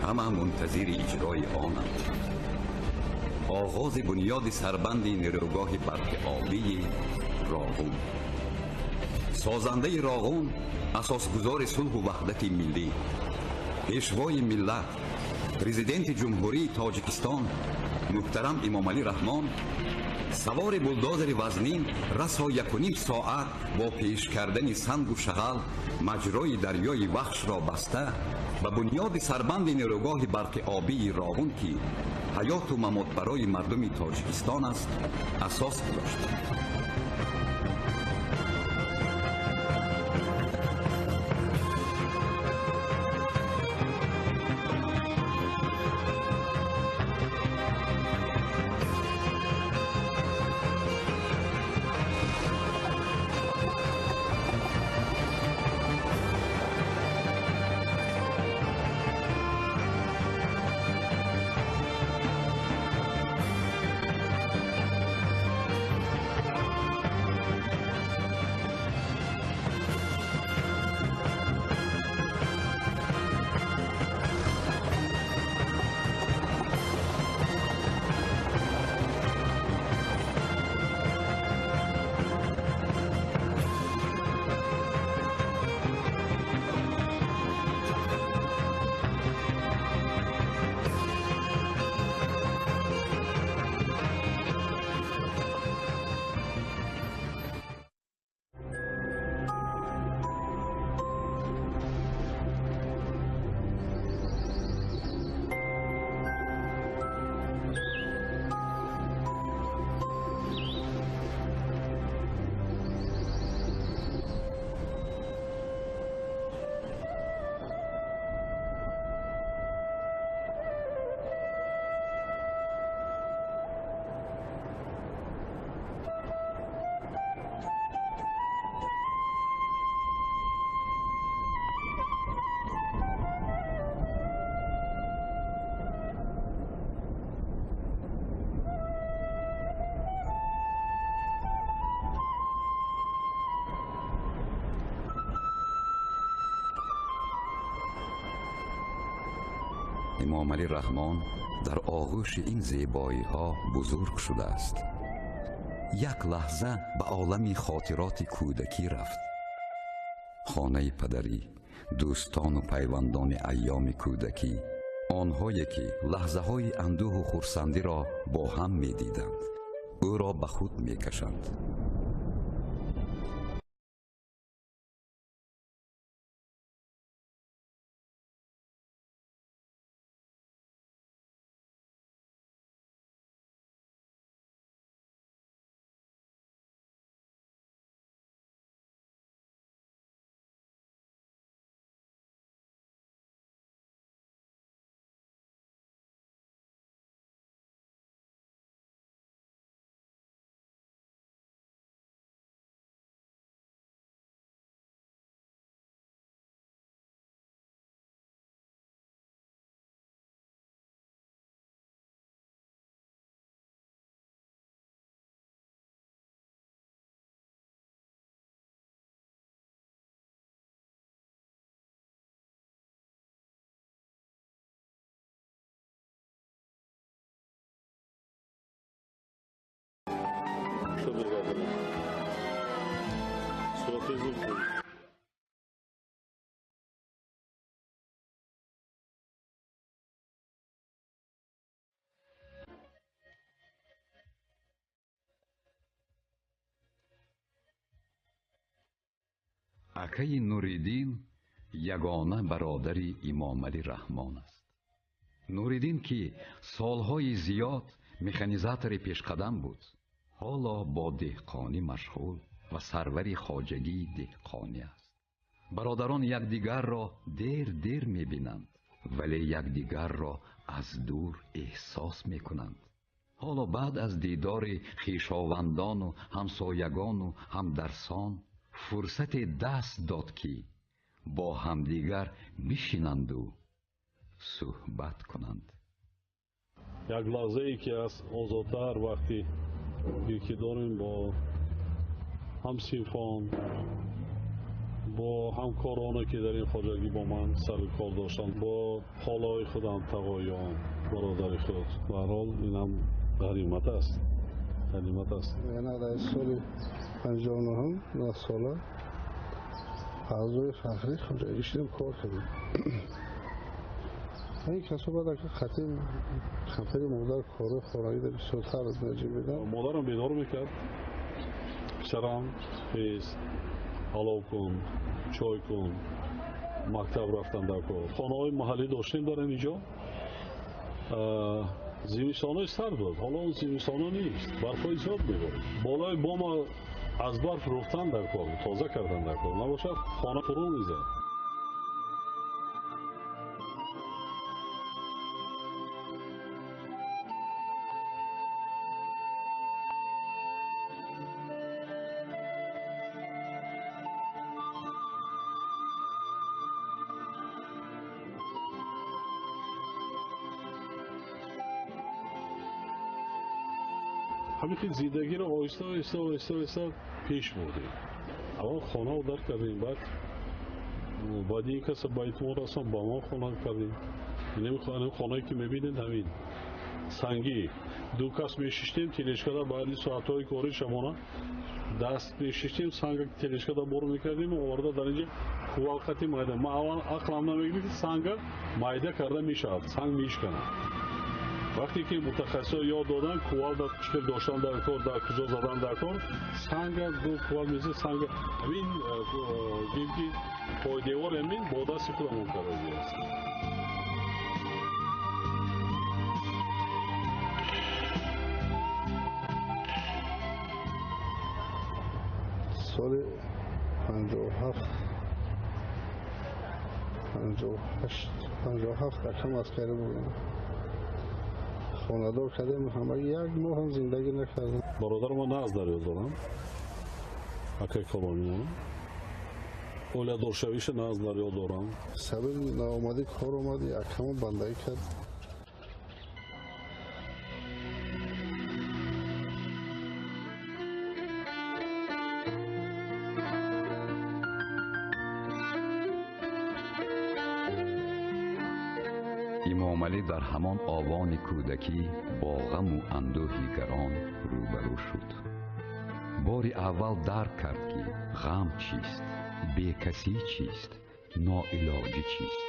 ҳама мунтазири иҷрои онанд. Оғози бунёди сарбанди нерӯгоҳи барқи обии Роғун. Созандаи Роғун, асосгузори сулҳу ваҳдати миллӣ, Пешвои миллат, Президенти Ҷумҳурии Тоҷикистон муҳтарам Эмомалӣ Раҳмон савори булдозери вазнин расо 1,5 соат бо пеш кардани сангу шағал маҷрои дарёи Вахшро баста ба бунёди сарбанди нерӯгоҳи барқи обии Роғун, ки ҳаёту мамот барои мардуми Тоҷикистон аст, асос гузошт. Эмомалӣ Раҳмон дар оғӯши ин зебоиҳо бузург шудааст. Як лаҳза ба олами хотироти кӯдакӣ рафт. Хонаи падарӣ, дӯстону пайвандони айёми кӯдакӣ, онҳое ки лаҳзаҳои андӯҳу хурсандиро бо ҳам медиданд, ӯро ба худ мекашанд. Акаи Нуриддин ягона бародари Эмомалӣ Раҳмон аст. Нуриддин, ки солҳои зиёд механизатори пешқадам буд, ҳоло бо деҳқонӣ машғул ва сарвари хоҷагии деҳқонӣ аст. Бародарон якдигарро дер-дер мебинанд, вале якдигарро аз дур эҳсос мекунанд. Ҳоло баъд аз дидори хешовандону ҳамсоягону ҳамдарсон фурсате даст дод, ки бо ҳамдигар бишинанду суҳбат кунанд. Як лаҳзае ки аз озодтар вақте ки дорем бо ҳамсинфон, бо ҳамкороне ки дар ин хоҷагӣ бо ман сари кор доштанд, бо холаҳои худам, тағоён, бародари худ. Ба ҳар ҳол инам ғанимат аст, ғанимат аст. Яна дар соли 59-ум, 9 сола аъзои фахрии хоҷагӣ шудем, кор кардем. Ин касо баъд хати камтари модар корҳои хонагӣ бисёртар наҷиб медам. Модарам бедор мекард. Писарам, хез, алов кун, чой кун, мактаб рафтан дар кор. Хонаҳои маҳаллӣ доштем дар ин ҷо. Зимистонҳои сард буд. Ҳоло он зимистонҳо нест. Барфҳои зиёд меборид. Болои бома аз барф руфтан дар кор, тоза кардан дар кор. Набошад, хона фурӯ мезад. Ҳамин ки зиндагиро оҳиста оҳиста оҳиста оҳиста пеш бурдем. Аввал хонаро дар кардем, баъд ин каса ба итмом расон, ба мо хона кардем. Ин хонае ки мебинед ҳамин сангӣ. Ду кас мешиштем телешкада, баъди соатҳои кори шабона даст мешиштем, санга телешкада бор мекардем ва оварда дар инҷа кувалқати майда. Ман аввал ақлам намегирифт, ки санга майда карда мешавад, санг мешканад. Вақте ки мутахассисҳо ёд доданд, кувалда чӣ доштан дар кор, дар куҷо задан дар кор, санга ду кувал мезад, санга ҳамин гим ки пойдевор ҳамин бо дасти худамон кардагиаст. Соли 57 58 57 акам аскарӣ будам. Хонадор кардем, ҳамаги як моҳ ҳам зиндагӣ накардем. Бародари ман нағз дар ёд дорам, акаи калони оиладоршавиша нағз дар ёд дорам. Сабаби наомадӣ кор омад, акамо бандагӣ кард. Имомалӣ дар ҳамон овони кӯдакӣ бо ғаму андӯҳи гарон рӯбарӯ шуд. Бори аввал дарк кард, ки ғам чист, бекасӣ чист, ноилоҷӣ чист.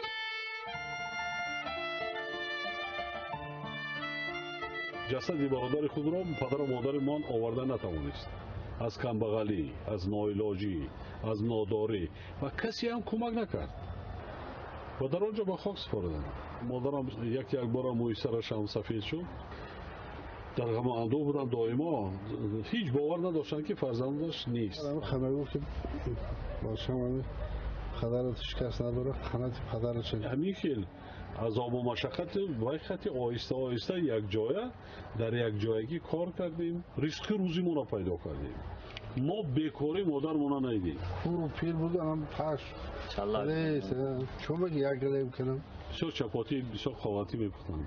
Ҷасади бародари худро падару модари ман оварда натавонист. Аз камбағалӣ, аз ноилоҷӣ, аз нодорӣ ва касе ҳам кӯмак накард. Ва дар он ҷо ба хок супориданд. Модарам як бора мӯи сараш ҳам сафед шуд. Дар ғаму андӯҳ буданд доимо. Ҳеҷ бовар надоштанд, ки фарзандаш нест. Мегуфт, ки бачам падарат ҳеҷ кас надорад, қанати падараш. Ҳамин хел азобу машаққат вай хати оҳиста оҳиста як ҷоя дар як ҷоягӣ кор кардем, ризқи рӯзимонро пайдо кардем. Мо бекорӣ модармона надидем. Куру пир буданам паш. Чун баги як галем кунам. Бисёр чапотӣ, бисёр қоватӣ мепухтанд.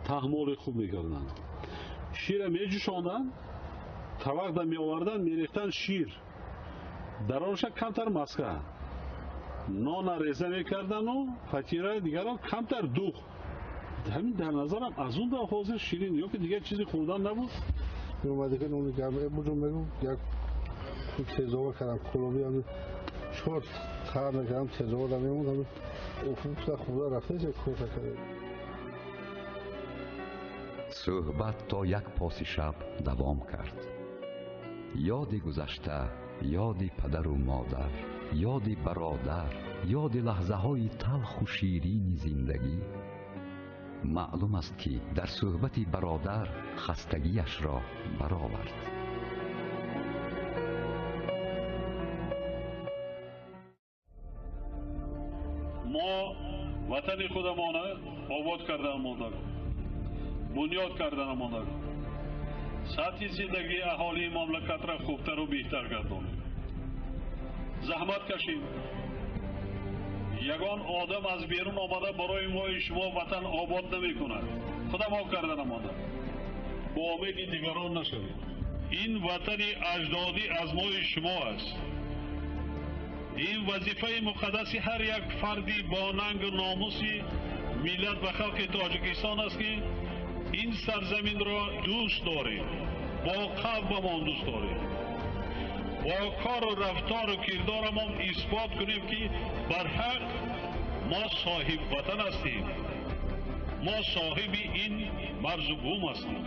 Таҳмоли хуб мекарданд. Шира меҷӯшонданд, тавақда меоварданд, мерехтанд шир. Дар онша камтар маска. Нона реза мекардану фатира дигарон камтар дуғ. Ҳамин дар назарам аз он дар ҳозир ширин ё ки дигар чизи хӯрдан набуд. Меомади ки нони гарм буҷум мегум, як тезова кардам, кулоби ҳамин чор тар мекардам, тезова дар мемонд, ҳамин уфуфта хӯрда рафта, кофа кардем. Суҳбат то як поси шаб давом кард. Ёди гузашта, ёди падару модар, ёди бародар, ёди лаҳзаҳои талху ширини зиндагӣ. Маълум аст, ки дар суҳбати бародар хастагиашро баровард. Мо ватани худамона обод кардан монда, бунёд кардан монда, сатҳи зиндагии аҳолии мамлакатро хубтару беҳтар гардонем. Заҳмат кашем. Ягон одам аз берун омада барои мои шумо ватан обод намекунад. Худамо карда намонда. Бо умеди дигарон нашавед. Ин ватани аҷдодӣ аз мои шумо аст. Ин вазифаи муқаддаси ҳар як фарди бо нангу номуси миллат ва халқи Тоҷикистон аст, ки ин сарзаминро дӯст дорем, бо қалбамон дӯст дорем, бо кору рафтору кирдорамон исбот кунем, ки барҳақ мо соҳибватан ҳастем. Мо соҳиби ин марзу бум ҳастем.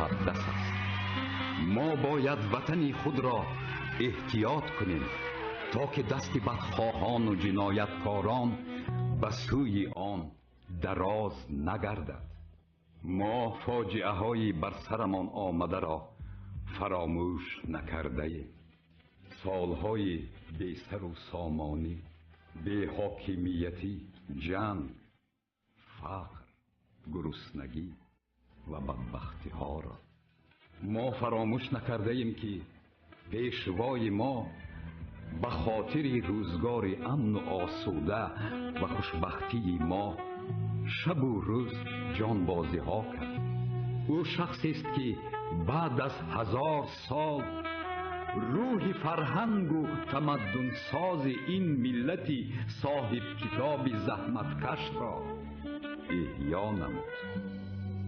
مقدس است. ما باید وطن خود را احتیاط کنیم تا که دست بدخواهان و جنایتکاران به سوی آن دراز نگردد. ما فاجعه های بر سرمان آمده را فراموش نکرده ایم. سالهای بی سر و سامانی، بی حاکمیتی، جنگ، فقر، گرسنگی و بدبختی ها را ما فراموش نکرده ایم که پیشوای ما به خاطر روزگار امن و آسوده و خوشبختی ما شب و روز جانبازی ها کرد. او شخصی است که بعد از 1000 سال روح فرهنگ و تمدن ساز این ملت صاحب کتاب زحمتکش را احیا نمود.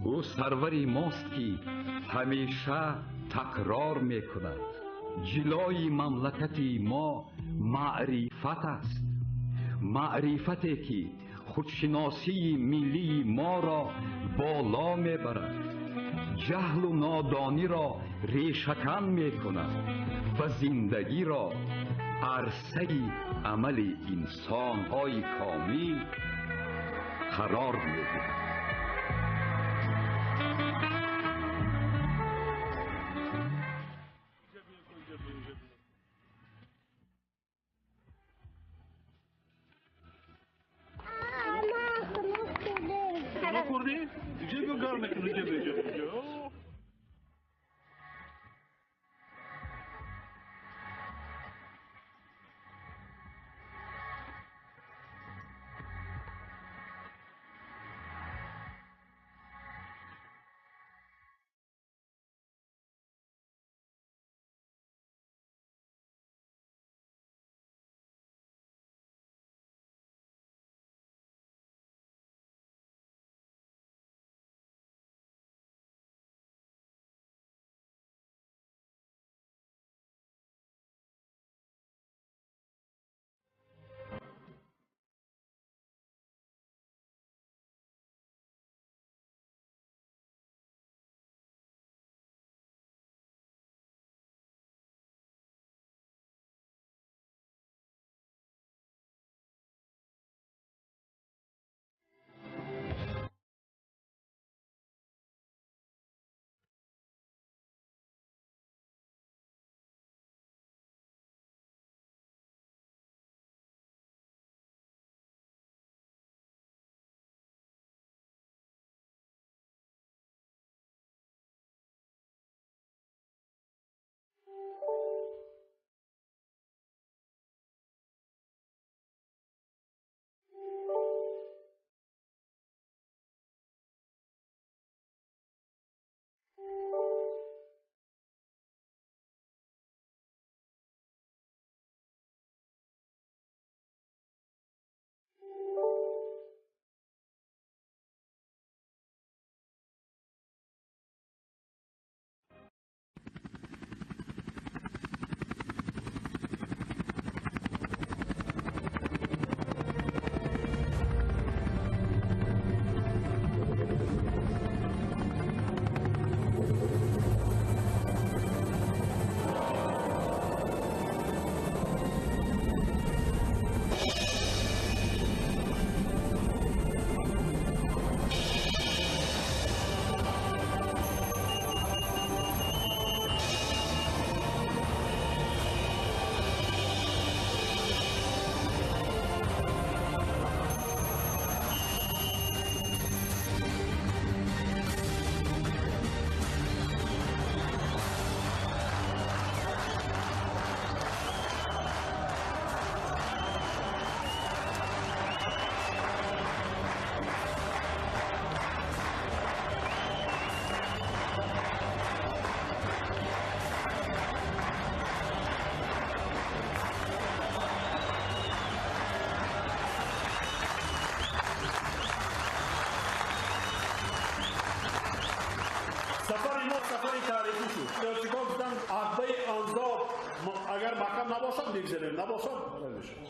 او سروری ماست که همیشه تکرار میکند جلای مملکت ما معرفت است، معرفتی که خودشناسی ملی ما را بالا میبرد، جهل و نادانی را ریشه‌کن میکند و زندگی را عرصه عمل انسان‌های کامل قرار میدهد. маҳкам набошад, мегзарем, набошад намешавад.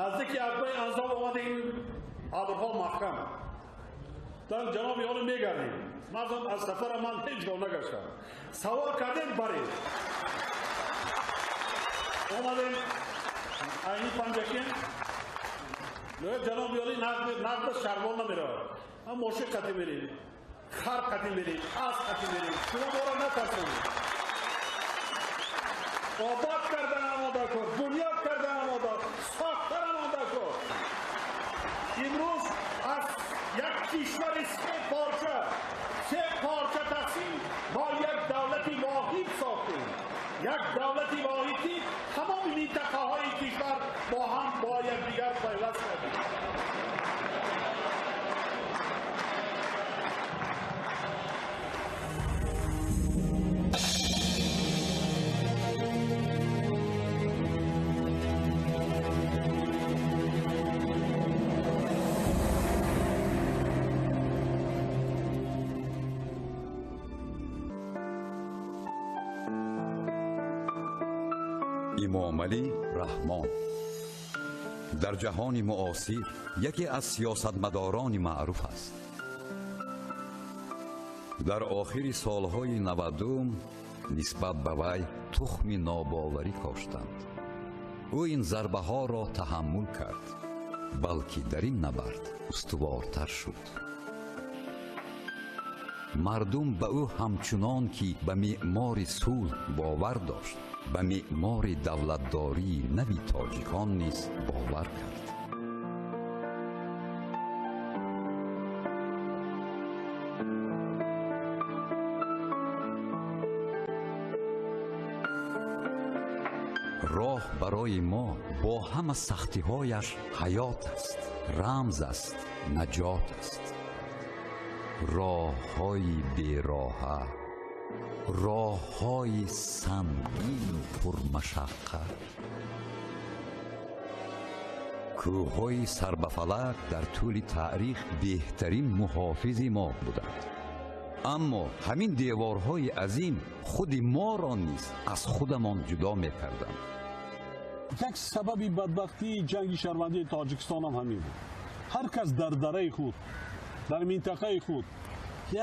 Наздики абрҳои Анзоб омада, ин абрҳо маҳкам. Дар ҷаноби олӣ мегардем. Мардум аз сафара ман ҳеҷ гоҳ нагаштам. Савор кардем, барем. Омадем айни Панҷакент. Ҷаноби олӣ нақд шарвон намеравад. Ҳам мошин қатӣ мерем, хар қатӣ мерем, асп қатӣ мерем. Шумо моро натарсонед. Обод кардан омода кор, бунёд кардан омода, сохтан омода кор. Имрӯз аз як кишвари се порча тақсим мо як давлати воҳид сохтем. Як давлати воҳид ки тамоми минтақаҳои кишвар бо ҳам бо якдигар пайваст кардем. Эмомалӣ Раҳмон дар ҷаҳони муосир яке аз сиёсатмадорони маъруф аст. Дар охири солҳои 90 нисбат ба вай тухми нобоварӣ коштанд. Ӯ ин зарбаҳоро таҳаммул кард, балки дар ин набард устувортар шуд. Мардум ба ӯ ҳамчунон ки ба меъмори сулҳ бовар дошт, ба меъмори давлатдории нави тоҷикон низ бовар кард. Роҳ барои мо бо ҳама сахтиҳояш ҳаёт аст, рамз аст, наҷот аст. Роҳҳои бероҳа, роҳҳои сангину пурмашаққат, кӯҳҳои сарбафалак дар тӯли таърих беҳтарин муҳофизи мо буданд. Аммо ҳамин деворҳои азим худи моро низ аз худамон ҷудо мекарданд. Як сабаби бадбахтии ҷанги шаҳрвандии Тоҷикистон ҳам ҳамин буд. Ҳар кас дар дараи худ, дар минтақаи худ,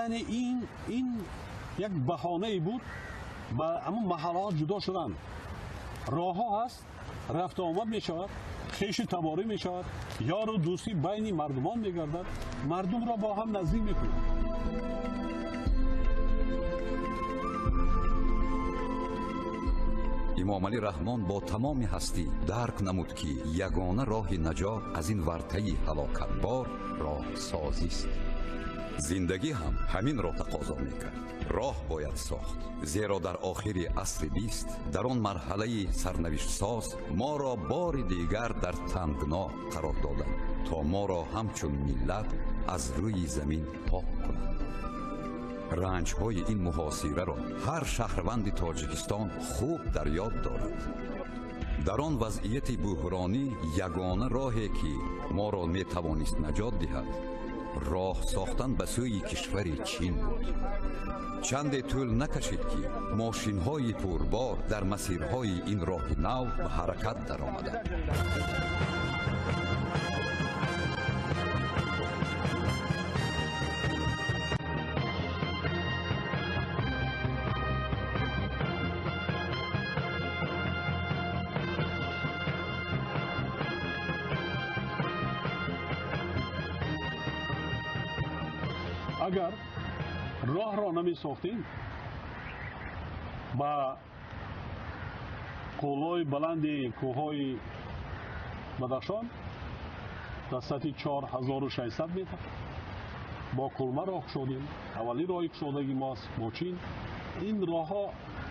яъне ин як баҳонае буд ба ҳамон маҳаллаҳо ҷудо шудан. Роҳҳо ҳаст, рафту омад мешавад, хешу таборӣ мешавад, ёру дӯстӣ байни мардумон мегардад, мардумро бо ҳам наздик мекунад. Эмомалӣ Раҳмон бо тамоми ҳастӣ дарк намуд, ки ягона роҳи наҷот аз ин вартаи ҳалокатбор роҳсозист. Зиндагӣ ҳам ҳаминро тақозо мекард. Роҳ бояд сохт, зеро дар охири асри 20 дар он марҳалаи сарнавиштсоз моро бори дигар дар тангно қарор доданд, то моро ҳамчун миллат аз рӯи замин пок кунанд. Ранҷҳои ин муҳосираро ҳар шаҳрванди Тоҷикистон хуб дар ёд дорад. Дар он вазъияти буҳронӣ ягона роҳе ки моро метавонист наҷот диҳад, роҳ сохтан ба сӯи кишвари Чин буд. Чанде тӯл накашид, ки мошинҳои пурбор дар масирҳои ин роҳи нав ба ҳаракат даромаданд. Агар роҳро намесохтем, ба қуллаҳои баланди кӯҳҳои Бадахшон дар сатҳи 4600 метр бо кулма роҳ кушодем. Аввалин роҳи кушодаги мост бо Чин. Ин роҳҳо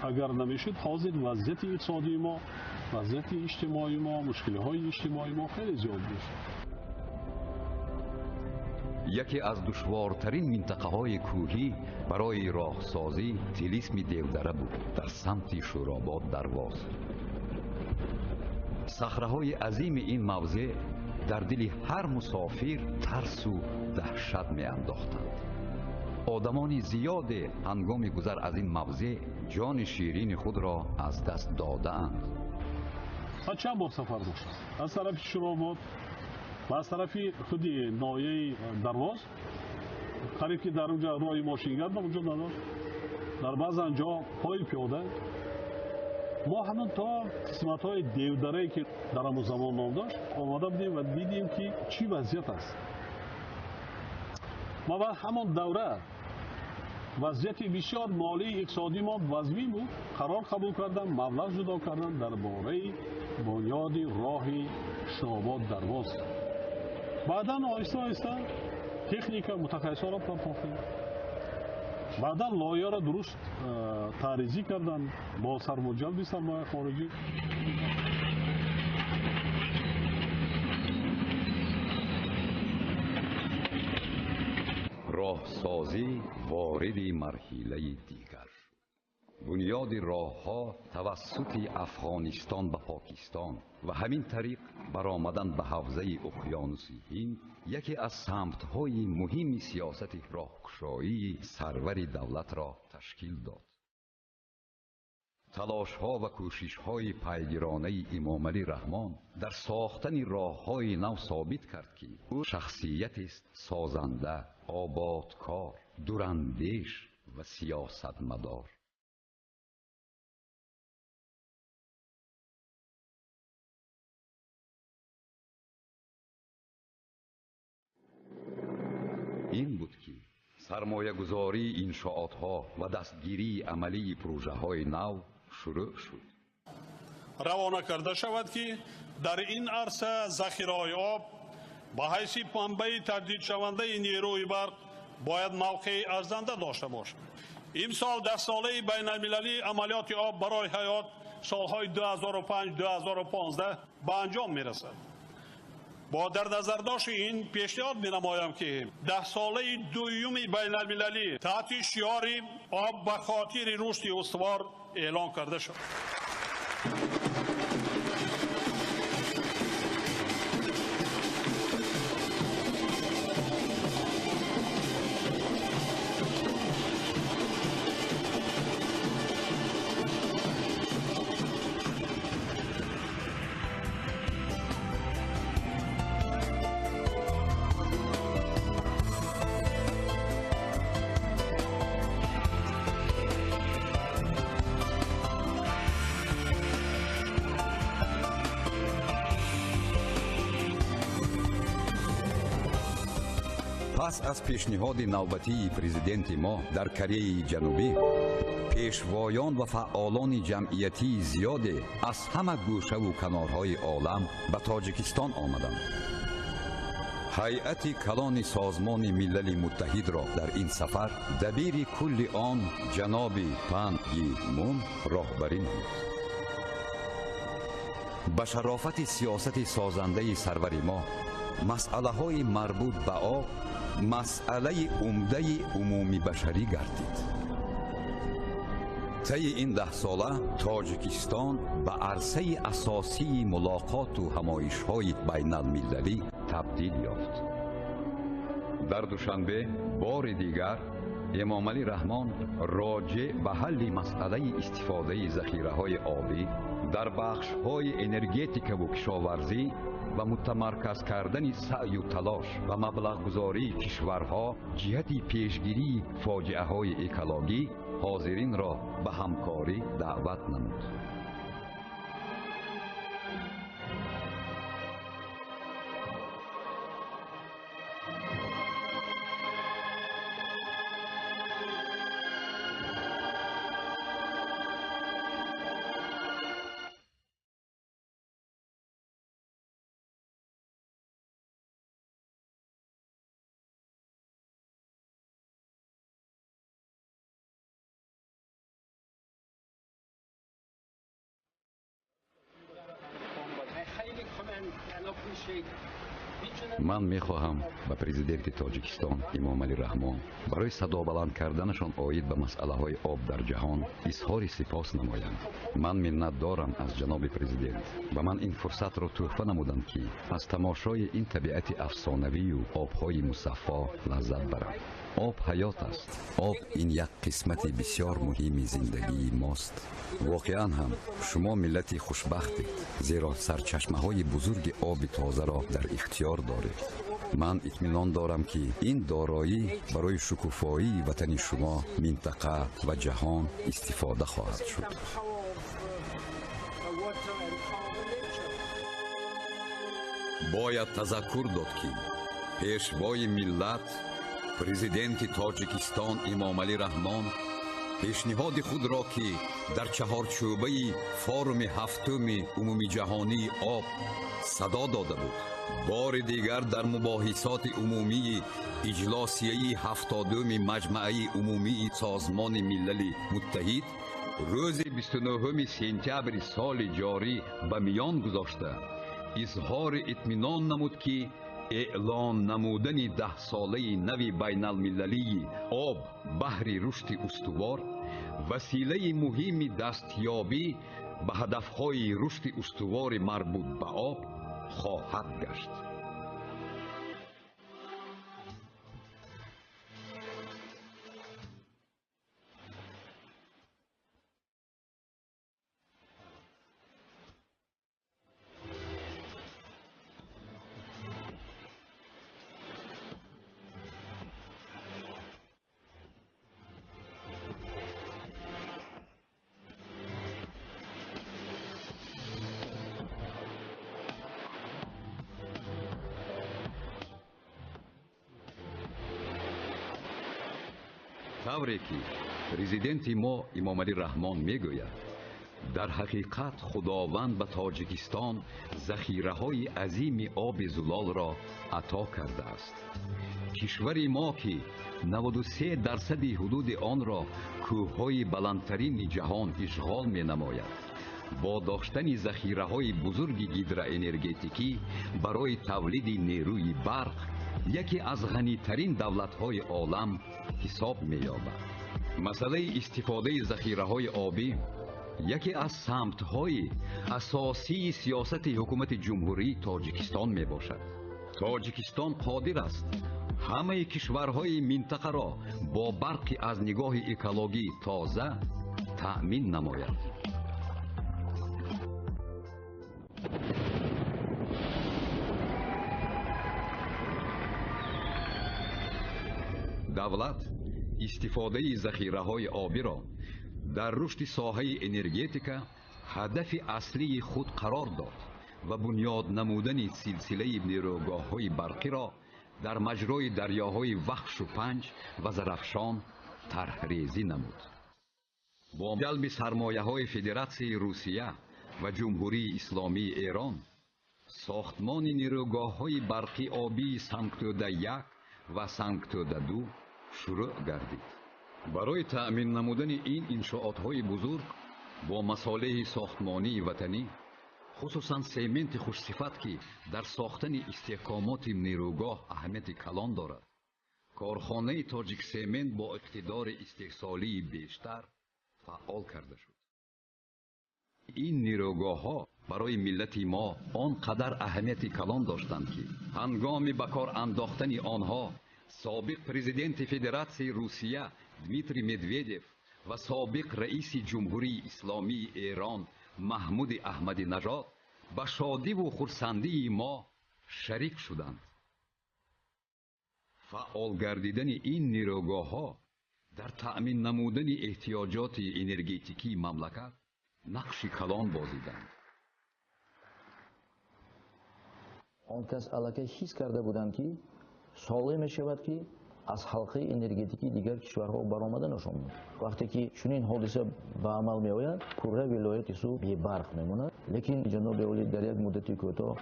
агар намешуд, ҳозир вазъияти иқтисодии мо, вазъияти иҷтимоии мо, мушкилиҳои иҷтимоии мо хеле зиёд буд. Яке аз душвортарин минтақаҳои кӯҳӣ барои роҳсозӣ тилисми Девдара буд дар самти Шӯробод Дарвоз. Сахраҳои азими ин мавзеъ дар дили ҳар мусофир тарсу даҳшат меандохтанд. Одамони зиёде ҳангоми гузар аз ин мавзеъ ҷони ширини худро аз даст додаанд. Ман чанд бор сафар доштам. Аз тарафи Шуробод ва аз тарафи худи ноҳияи Дарвоз, қариб ки дар онҷа роҳи мошингард вуҷуд надошт. Дар баъзан ҷо пои пиёда. Мо ҳамон то қисматҳои девдарае ки дар ҳамон замон ном дошт, омада будем ва дидем ки чӣ вазъият аст. Ва ба ҳамон давра вазъияти бисёр молии иқтисодии мо вазмин буд. Қарор қабул кардам, маблағ ҷудо кардам дар бораи бунёди роҳи Шуробод Дарвоз. Баъдан оҳиста оҳиста техника мутахассисонро партофтем. Баъдан лоиҳаро дуруст таъризӣ кардан бо ҷалби сармояи хориҷӣ. Роҳсозӣ вориди марҳилаи дигар. Бунёди роҳҳо тавассути Афғонистон ба Покистон ва ҳамин тариқ баромадан ба ҳавзаи уқёнуси Ҳинд яке аз самтҳои муҳими сиёсати роҳкушоии сарвари давлатро ташкил дод. Талошҳо ва кӯшишҳои пайгиронаи Эмомалӣ Раҳмон дар сохтани роҳҳои нав собит кард, ки ӯ шахсиятест созанда, ободкор, дурандеш ва сиёсатмадор. Ин буд ки сармоягузории иншоотҳо ва дастгирии амалии пурӯжаҳои нав шурӯъ шуд. Равона карда шавад, ки дар ин арса захираҳои об ба ҳайси манбаи таҷдидшавандаи нерӯи барқ бояд мавқеи арзанда дошта бошад. Имсол даҳсолаи байналмилалии амалиёти об барои ҳаёт солҳои 2005-2015 ба анҷом мерасад. Бо дар назардошти ин пешниҳод менамоям, ки даҳсолаи дуюми байналмилалӣ таҳти шиори об ба хотири рушди устувор эълон карда шуд. Пас аз пешниҳоди навбатии президенти мо дар Кореяи Ҷанубӣ, пешвоён ва фаъолони ҷамъиятии зиёде аз ҳама гӯшаву канорҳои олам ба Тоҷикистон омаданд. Ҳайати калони Созмони Милали Муттаҳидро дар ин сафар дабири кулли он ҷаноби Пан Ги Мун роҳбарӣ намуд. Ба шарофати сиёсати созандаи сарвари мо масъалаҳои марбут ба об масъалаи умдаи умумибашарӣ гардид. Таи ин даҳсола Тоҷикистон ба арсаи асосии мулоқоту ҳамоишҳои байналмилалӣ табдил ёфт. Дар Душанбе бори дигар Эмомалӣ Раҳмон роҷеъ ба ҳалли масъалаи истифодаи захираҳои обӣ дар бахшҳои энергетикаву кишоварзӣ ва мутамарказ кардани саъю талош ва маблағгузории кишварҳо ҷиҳати пешгирии фоҷиаҳои экологӣ ҳозиринро ба ҳамкорӣ даъват намуд. Ман мехоҳам ба президенти Тоҷикистон Эмомалӣ Раҳмон барои садобаланд карданашон оид ба масъалаҳои об дар ҷаҳон изҳори сипос намоям. Ман миннатдорам аз ҷаноби президент. Ба ман ин фурсатро тӯҳфа намуданд, ки аз тамошои ин табиати афсонавию обҳои мусаффо лаззат барам. Об ҳаёт аст. Об ин як қисмати бисёр муҳими зиндагии мост. Воқеан ҳам шумо миллати хушбахтед, зеро сарчашмаҳои бузурги оби тозаро дар ихтиёр доред. Ман итминон дорам, ки ин дороӣ барои шукуфоии ватани шумо, минтақа ва ҷаҳон истифода хоҳад шуд. Бояд тазаккур дод, ки пешвои миллат, президенти Тоҷикистон Эмомалӣ Раҳмон пешниҳоди худро, ки дар чаҳорчӯбаи форуми ҳафтуми умумиҷаҳонии об садо дода буд, бори дигар дар мубоҳисоти умумии иҷлосияи 70-уми Маҷмааи умумии Созмони Милали Муттаҳид рӯзи 29 сентябри соли ҷорӣ ба миён гузошта, изҳори итминон намуд, ки эълон намудани даҳсолаи нави байналмилалии об баҳри рушди устувор василаи муҳими дастёбӣ ба ҳадафҳои рушди устувори марбут ба об хоҳад гашт. Тавре ки президенти мо Эмомалӣ Раҳмон мегӯяд, дар ҳақиқат Худованд ба Тоҷикистон захираҳои азими оби зулолро ато кардааст. Кишвари мо, ки 93% ҳудуди онро кӯҳҳои баландтарини ҷаҳон ишғол менамояд, бо доштани захираҳои бузурги гидроэнергетикӣ барои тавлиди нерӯи барқ яке аз ғанитарин давлатҳои олам ҳисоб меёбад. Масъалаи истифодаи захираҳои обӣ яке аз самтҳои асосии сиёсати ҳукумати Ҷумҳурии Тоҷикистон мебошад. Тоҷикистон қодир аст ҳамаи кишварҳои минтақаро бо барқи аз нигоҳи экологӣ тоза таъмин намояд. Давлат истифодаи захираҳои обиро дар рушди соҳаи энергетика ҳадафи аслии худ қарор дод ва бунёд намудани силсилаи нерӯгоҳҳои барқиро дар маҷрои дарёҳои Вахшу Панҷ ва Зарафшон тарҳрезӣ намуд. Бо ҷалби сармояҳои Федератсияи Русия ва Ҷумҳурии Исломии Эрон сохтмони нерӯгоҳҳои барқи обии Сангтӯда 1 ва Сангтӯда 2 шурӯъ гардид. Барои таъмин намудани ин иншоотҳои бузург бо масолеҳи сохтмонии ватанӣ, хусусан сементи хушсифат, ки дар сохтани истеҳкомоти нерӯгоҳ аҳамияти калон дорад, корхонаи Тоҷиксемент бо иқтидори истеҳсолии бештар фаъол карда шуд. Ин нерӯгоҳҳо барои миллати мо он қадар аҳамияти калон доштанд, ки ҳангоми ба кор андохтани онҳо собиқ президенти Федератсияи Русия Дмитрий Медведев ва собиқ раиси Ҷумҳурии Исломии Эрон Маҳмуди Аҳмадинажод ба шодиву хурсандии мо шарик шуданд. Фаъол гардидани ин нерӯгоҳҳо дар таъмин намудани эҳтиёҷоти энергетикии мамлакат нақши калон бозиданд. Он кас аллакай ҳис карда буданд, ки соле мешавад, ки аз ҳалқаи энергетикии дигар кишварҳо баромаданашон буд. Вақте ки чунин ҳодиса ба амал меояд, пурра вилояти Суғд бебарқ мемонад. Лекин ҷаноби олӣ дар як муддати кӯтоҳ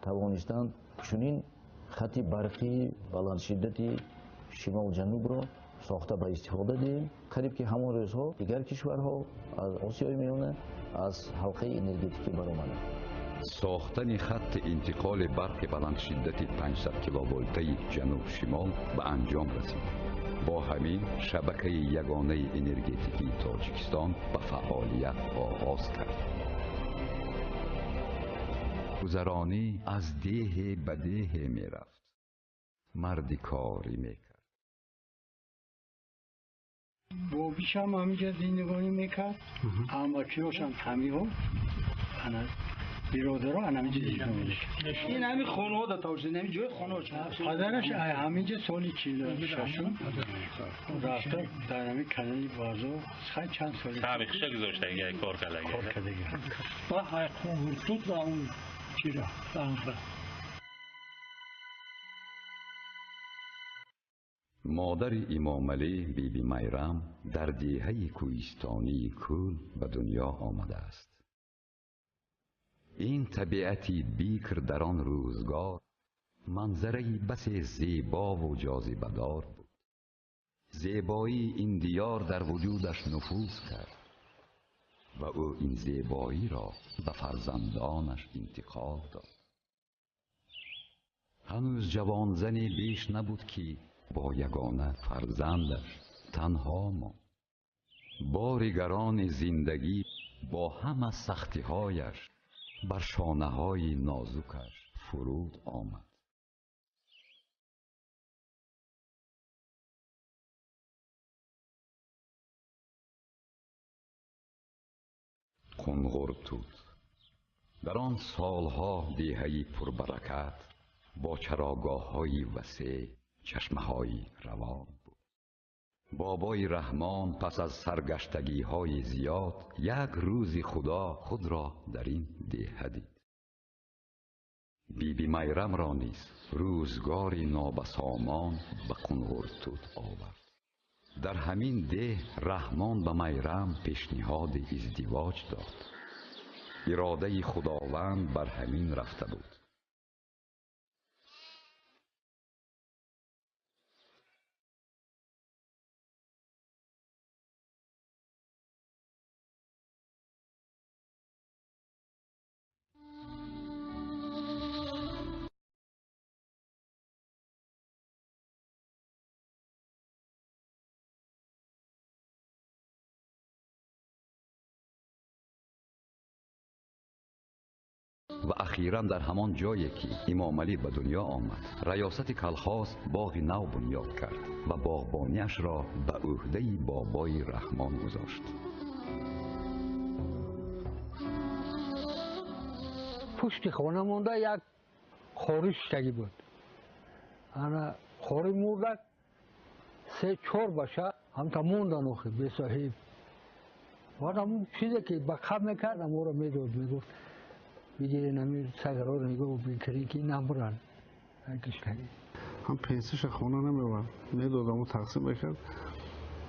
тавонистанд чунин хати барқии баландшиддати шимол-ҷанубро сохта ба истифода диҳем. Қариб ки ҳамон рӯзҳо дигар кишварҳо аз Осиёи Миёна аз ҳалқаи энергетикӣ баромаданд. Сохтани хатти интиқоли барқи баландшиддати 500 киловолтаи ҷануб-шимол ба анҷом расид. Бо ҳамин шабакаи ягонаи энергетикии Тоҷикистон ба фаъолият оғоз кард. Гузаронӣ аз деҳе ба деҳе мерафт, марди корӣ мекард. Бобишам ҳаминҷа зиндагонӣ мекард, амакиёшам ҳамиҳо, ана биродаро ҳаминҷа зиндагонӣ мекард. Ин ҳамин хонаҳо да тавшид, ҳамин ҷои хонаҳо. Падараш ҳаминҷа соли 46 рафта дар ҳамин канали бозор хай чанд сол тарихша гузоштаги кор кардаги. Кор кардаги. Ба Қунгуртут ва он чира Анқара. Модари Имомалӣ Биби Майрам дар деҳаи кӯҳистонии Кӯл ба дунё омадааст. Ин табиати бикр дар он рӯзгор манзараи басе зебову ҷозибадор буд. Зебоии ин диёр дар вуҷудаш нуфуз кард ва ӯ ин зебоиро ба фарзандонаш интиқол дод. Ҳанӯз ҷавонзане беш набуд, ки бо ягона фарзандаш танҳо монд. Бори гарони зиндагӣ бо ҳама сахтиҳояш бар шонаҳои нозукаш фуруд омад. Қунғуртут дар он солҳо деҳаи пурбаракат бо чарогоҳҳои васеъ, чашмаҳои равон буд. Бобои Раҳмон пас аз саргаштагиҳои зиёд як рӯзи Худо худро дар ин деҳа дид. Биби Майрамро низ рӯзгори нобасомон ба Қунғуртут овард. Дар ҳамин деҳ Раҳмон ба Майрам пешниҳоди издивоҷ дод. Иродаи Худованд бар ҳамин рафта буд. Ва ахиран дар ҳамон ҷое ки Имомалӣ ба дунё омад, раёсати колхоз боғи нав бунёд кард ва боғбониашро ба ӯҳдаи бобои Раҳмон гузошт. Пушти хона монда як хори шиштагӣ буд. Ана хори мурдак 3-4 баша ҳамта мондан охи бесоҳиб. Баъд ҳамун чизе ки ба қаб мекард ҳамонро медод, мегуфт бигирен ҳамин сагароро нигоҳ бикунед ки намуранд. Ҳам пенсияша хона намеовард, медод, ҳамон тақсим мекард.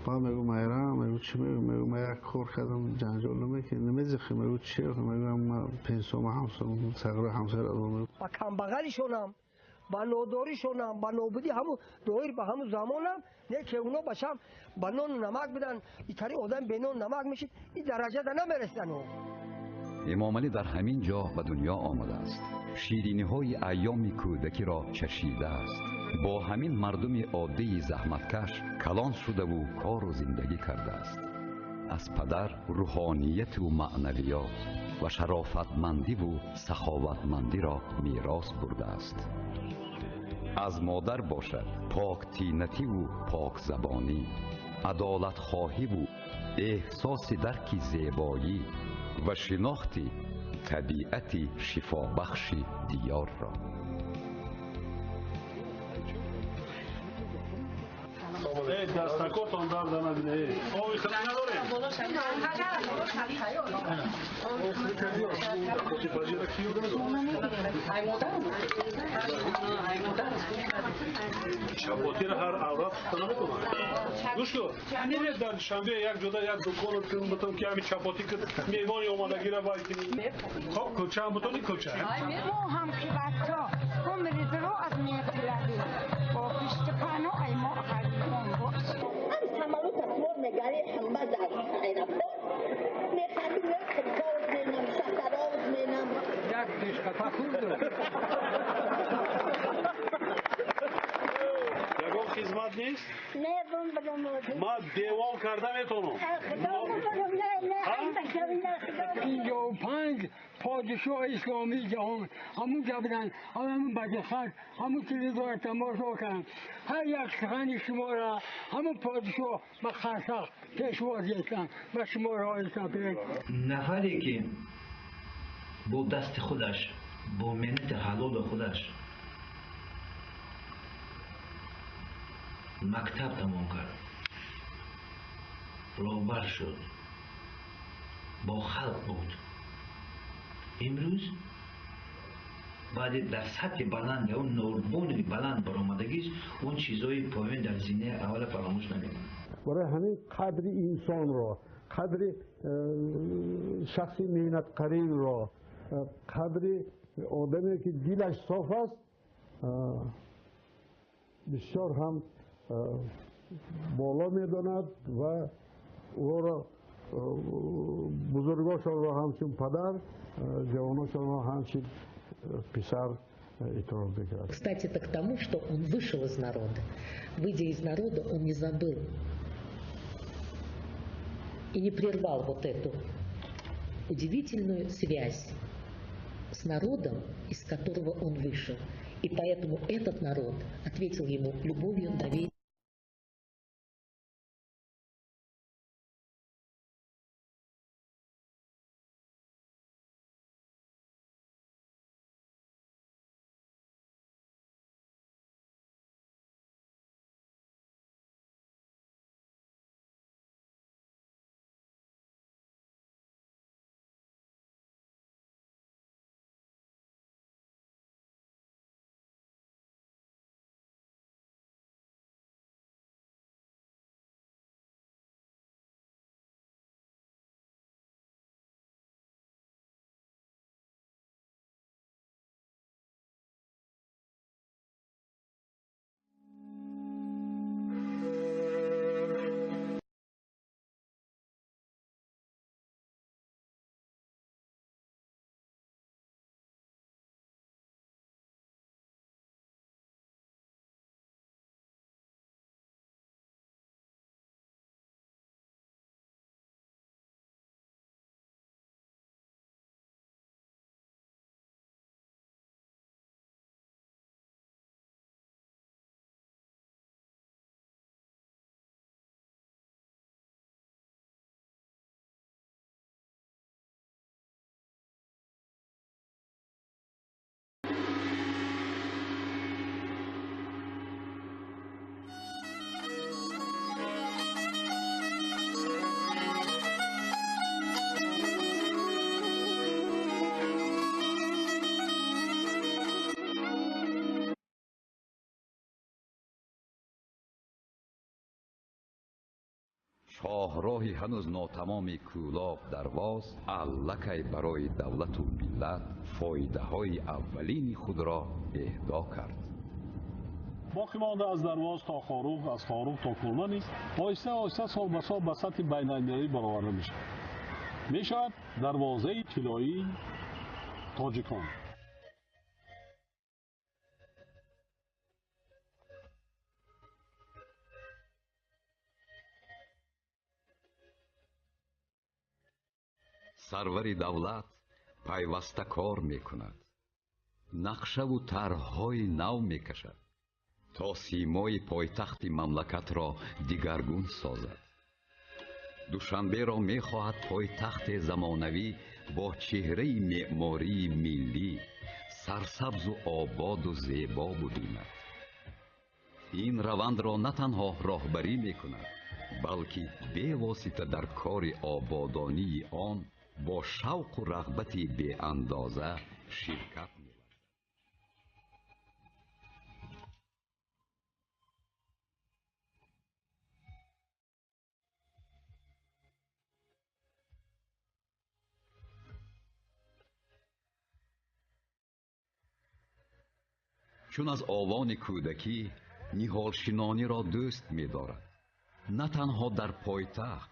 Баъд мегӯ Майрам, мегӯ чӣ мегӯ, мегӯ ман як кор кардам, ҷанҷол намекунӣ, намезихӣ, мегӯ чӣ, мегӯ ман пенсияма ҳамсоя, сагарои ҳамсояро додам. Ба камбағалишонам, ба нодоришонам, ба нобудӣ ҳамун доир ба ҳамун замонам, не ки уно башам ба нону намак бидан, итари одам бе нону намак мешид, ин дараҷада намерасидан. Имомалӣ дар ҳамин ҷо ба дунё омадааст. Шириниҳои айёми кӯдакиро чашидааст. Бо ҳамин мардуми оддии заҳматкаш калон шудаву кору зиндагӣ кардааст. Аз падар рӯҳонияту маънавиёт ва шарофатмандиву саховатмандиро мерос бурдааст. Аз модар бошад поктинативу покзабонӣ, адолатхоҳиву эҳсоси дарки зебоӣ ва шинохти табиати шифобахши диёрро. Дастакотон дарда набина. Ови хати надорем? Чапотиро ҳар аврат пухта наметавонад. Гӯш кун, мебинед дар Душанбе як ҷода як дукон бутам ки ҳамин чапотӣ ки меҳмони омадагиро вай кунӣ. Хоб, кулчаам бутони кулча. Мо ҳам ки бача умризро аз меқилавӣ бо пиштипано ай мо ғарибон бош. Ҳам самолёт асвор мегари ҳамба дар аэропорт механдим, хиркоз менам, шакароз менам. Як дишқафа хӯрд. Ягон хизмат нест? Не, бум барам. Ман девон карда метавонам. Худо бум барам, не, не, ай бача, не, худо. 55 Подшоҳи исломии ҷаҳон ҳамун ҷа буданд, ҳамун бадихат, ҳамун телевизорро тамошо карданд. Ҳар як сухани шуморо ҳамун подшоҳ ба қарсақ пешвоз гирифтанд ва шуморо оистанд. Нафаре ки бо дасти худаш, бо меҳнати ҳалоли худаш мактаб тамом кард, роҳбар шуд, бо халқ буд. Имрӯз баъди дар сатҳи баланд, он норбони баланд баромадагист, он чизҳои поён дар зинаи аввала фаромӯш намекунад. Барои ҳамин қадри инсонро, қадри шахси меҳнатқаринро, қадри одаме ки дилаш соф аст, бисёр ҳам боло медонад ва ӯро бузургошонро ҳамчун падар, ҷавоношонро ҳамчун писар итоат мекард. Кстати, это к тому, что он вышел из народа. Выйдя из народа, он не забыл и не прервал вот эту удивительную связь с народом, из которого он вышел. И поэтому этот народ ответил ему любовью, доверием. Шоҳроҳи ҳанӯз нотамоми Кӯлоб Дарвоз аллакай барои давлату миллат фоидаҳои аввалини худро эҳдо кард. Боқӣ монда аз Дарвоз то Хоруғ, аз Хоруғ то Кӯлма низ оҳиста оҳиста сол ба сол ба сатҳи байналмилалӣ бароварда мешавад. Мешавад дарвозаи тиллоии тоҷикон. Сарвари давлат пайваста кор мекунад, нақшаву тарҳҳои нав мекашад, то симои пойтахти мамлакатро дигаргун созад. Душанберо мехоҳад пойтахте замонавӣ бо чеҳраи меъмории миллӣ, сарсабзу ободу зебо бубинад. Ин равандро на танҳо роҳбарӣ мекунад, балки бевосита дар кори ободонии он бо шавқу рағбати беандоза ширкат меварзад. Чун аз овони кӯдакӣ ниҳолшинониро дӯст медорад, на танҳо дар пойтахт,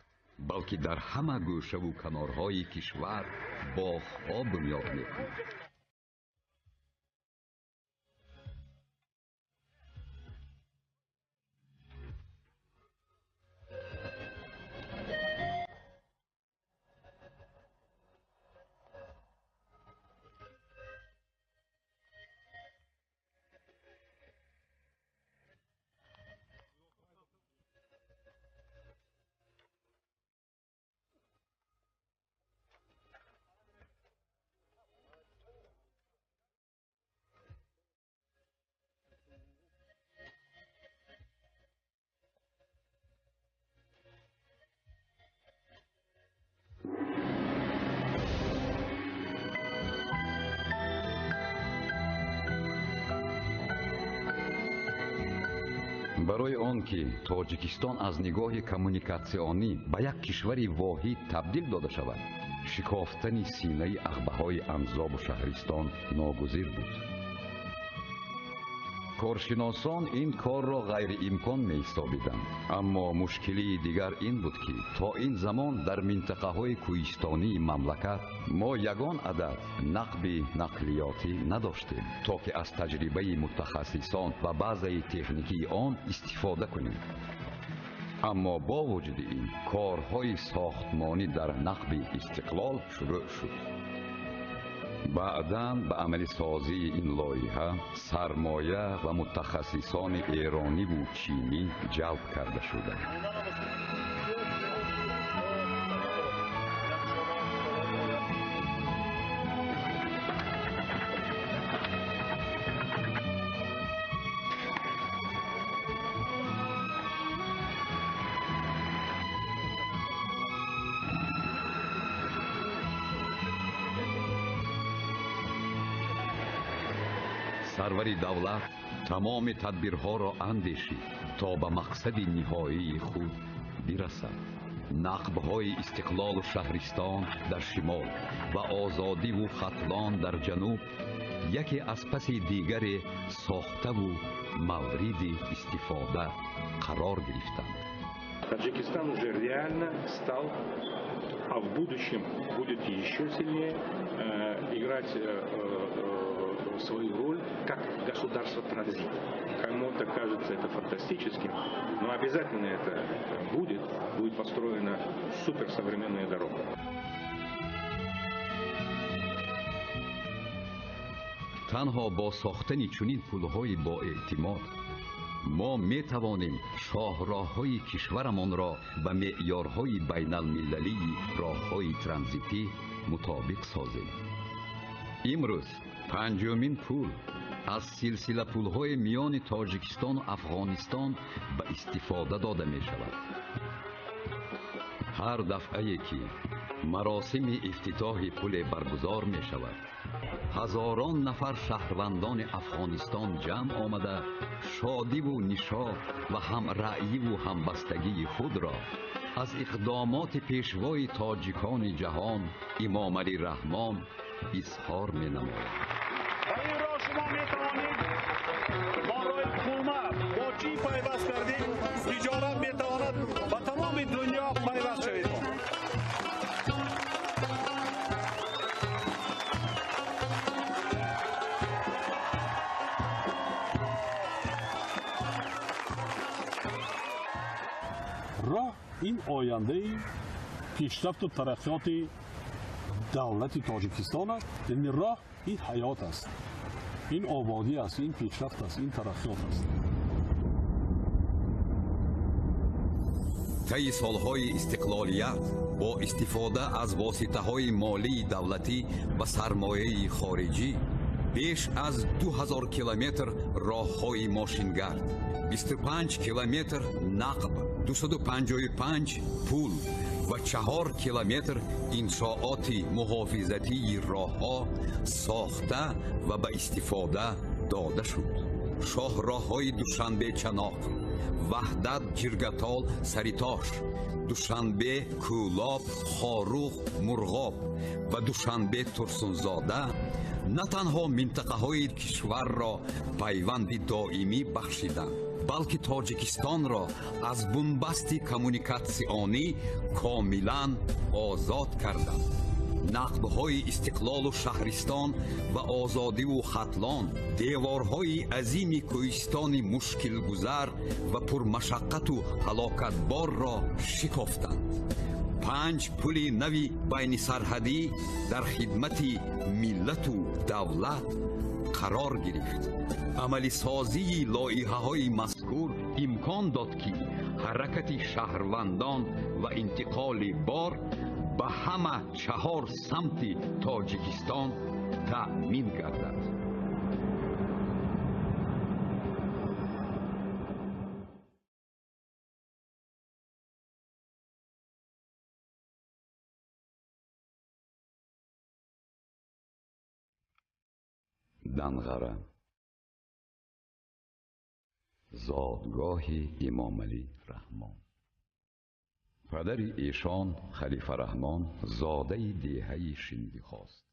балки дар ҳама гӯшаву канорҳои кишвар боғҳо бунёд мекунад. Барои он ки Тоҷикистон аз нигоҳи коммуникатсионӣ ба як кишвари воҳид табдил дода шавад, шикофтани синаи ағбаҳои Анзобу Шаҳристон ногузир буд. Коршиносон ин корро ғайриимкон меҳисобиданд, аммо мушкилии дигар ин буд, ки то ин замон дар минтақаҳои кӯҳистонии мамлакат мо ягон адад нақби нақлиётӣ надоштем, то ки аз таҷрибаи мутахассисон ва баъзаи техникии он истифода кунем. Аммо бо вуҷуди ин корҳои сохтмонӣ дар нақби Истиқлол шурӯъ шуд. Баъдан ба амалисозии ин лоиҳа сармоя ва мутахассисони эрониву чинӣ ҷалб карда шуданд. Сарвари давлат тамоми тадбирҳоро андешид, то ба мақсади ниҳоии худ бирасад. Нақбҳои Истиқлолу Шаҳристон дар шимол ва Озодиву Хатлон дар ҷануб яке аз паси дигаре сохтаву мавриди истифода қарор гирифтанд. Таджикистан уже реально стал, а в будущем будет еще сильнее играть свою роль как государство транзит. Кому-то кажется это фантастическим, но обязательно это будет построена суперсовременная дорога. Танҳо бо сохтани чунин пулҳои боэътимод мо метавонем шоҳроҳҳои кишварамонро ба меъёрҳои байналмилалии роҳҳои транзитӣ мутобиқ созем. Имрӯз панҷумин пул аз силсила пулҳои миёни Тоҷикистону Афғонистон ба истифода дода мешавад. Ҳар дафъае ки маросими ифтитоҳи пуле баргузор мешавад, ҳазорон нафар шаҳрвандони Афғонистон ҷамъ омада шодиву нишот ва ҳамраъиву ҳамбастагии худро аз иқдомоти пешвои тоҷикони ҷаҳон Имомалӣ Раҳмон изҳор менамояд. Ба ин роҳ шумо метавонед бо роҳи Кума бо чӣ пайваст кардем, тиҷорат метавонад ба тамоми дунё пайваст шавед. Роҳ ин ояндаи пешрафту тараққиёти давлати Тоҷикистон аст. Яъне роҳ ин ҳаёт аст, ин ободӣ аст, ин пешрафт аст, ин тараққиёт аст. Таи солҳои истиқлолият бо истифода аз воситаҳои молии давлатӣ ва сармояи хориҷӣ беш аз 2000 километр роҳҳои мошингард, 25 километр нақб, 255 пул ва 4 километр иншооти муҳофизатии роҳҳо сохта ва ба истифода дода шуд. Шоҳроҳҳои Душанбе-Чаноқ, Ваҳдат Ҷиргатол Саритош, Душанбе Кӯлоб Хоруғ Мурғоб ва Душанбе Турсунзода на танҳо минтақаҳои кишварро пайванди доимӣ бахшиданд, балки Тоҷикистонро аз бунбасти коммуникатсионӣ комилан озод карданд. Нақбҳои Истиқлолу Шаҳристон ва Озодиву Хатлон деворҳои азими кӯҳистони мушкилгузар ва пурмашаққату ҳалокатборро шикофтанд. 5 пули нави байнисарҳадӣ дар хидмати миллату давлат қарор гирифт. Амалисозии лоиҳаҳои мазкур имкон дод, ки ҳаракати шаҳрвандон ва интиқоли бор ба ҳама 4 самти Тоҷикистон таъмин гардад. Данғара. Зодгоҳи Эмомалӣ Раҳмон. Падари эшон Халифа Раҳмон зодаи деҳаи Шиндихост.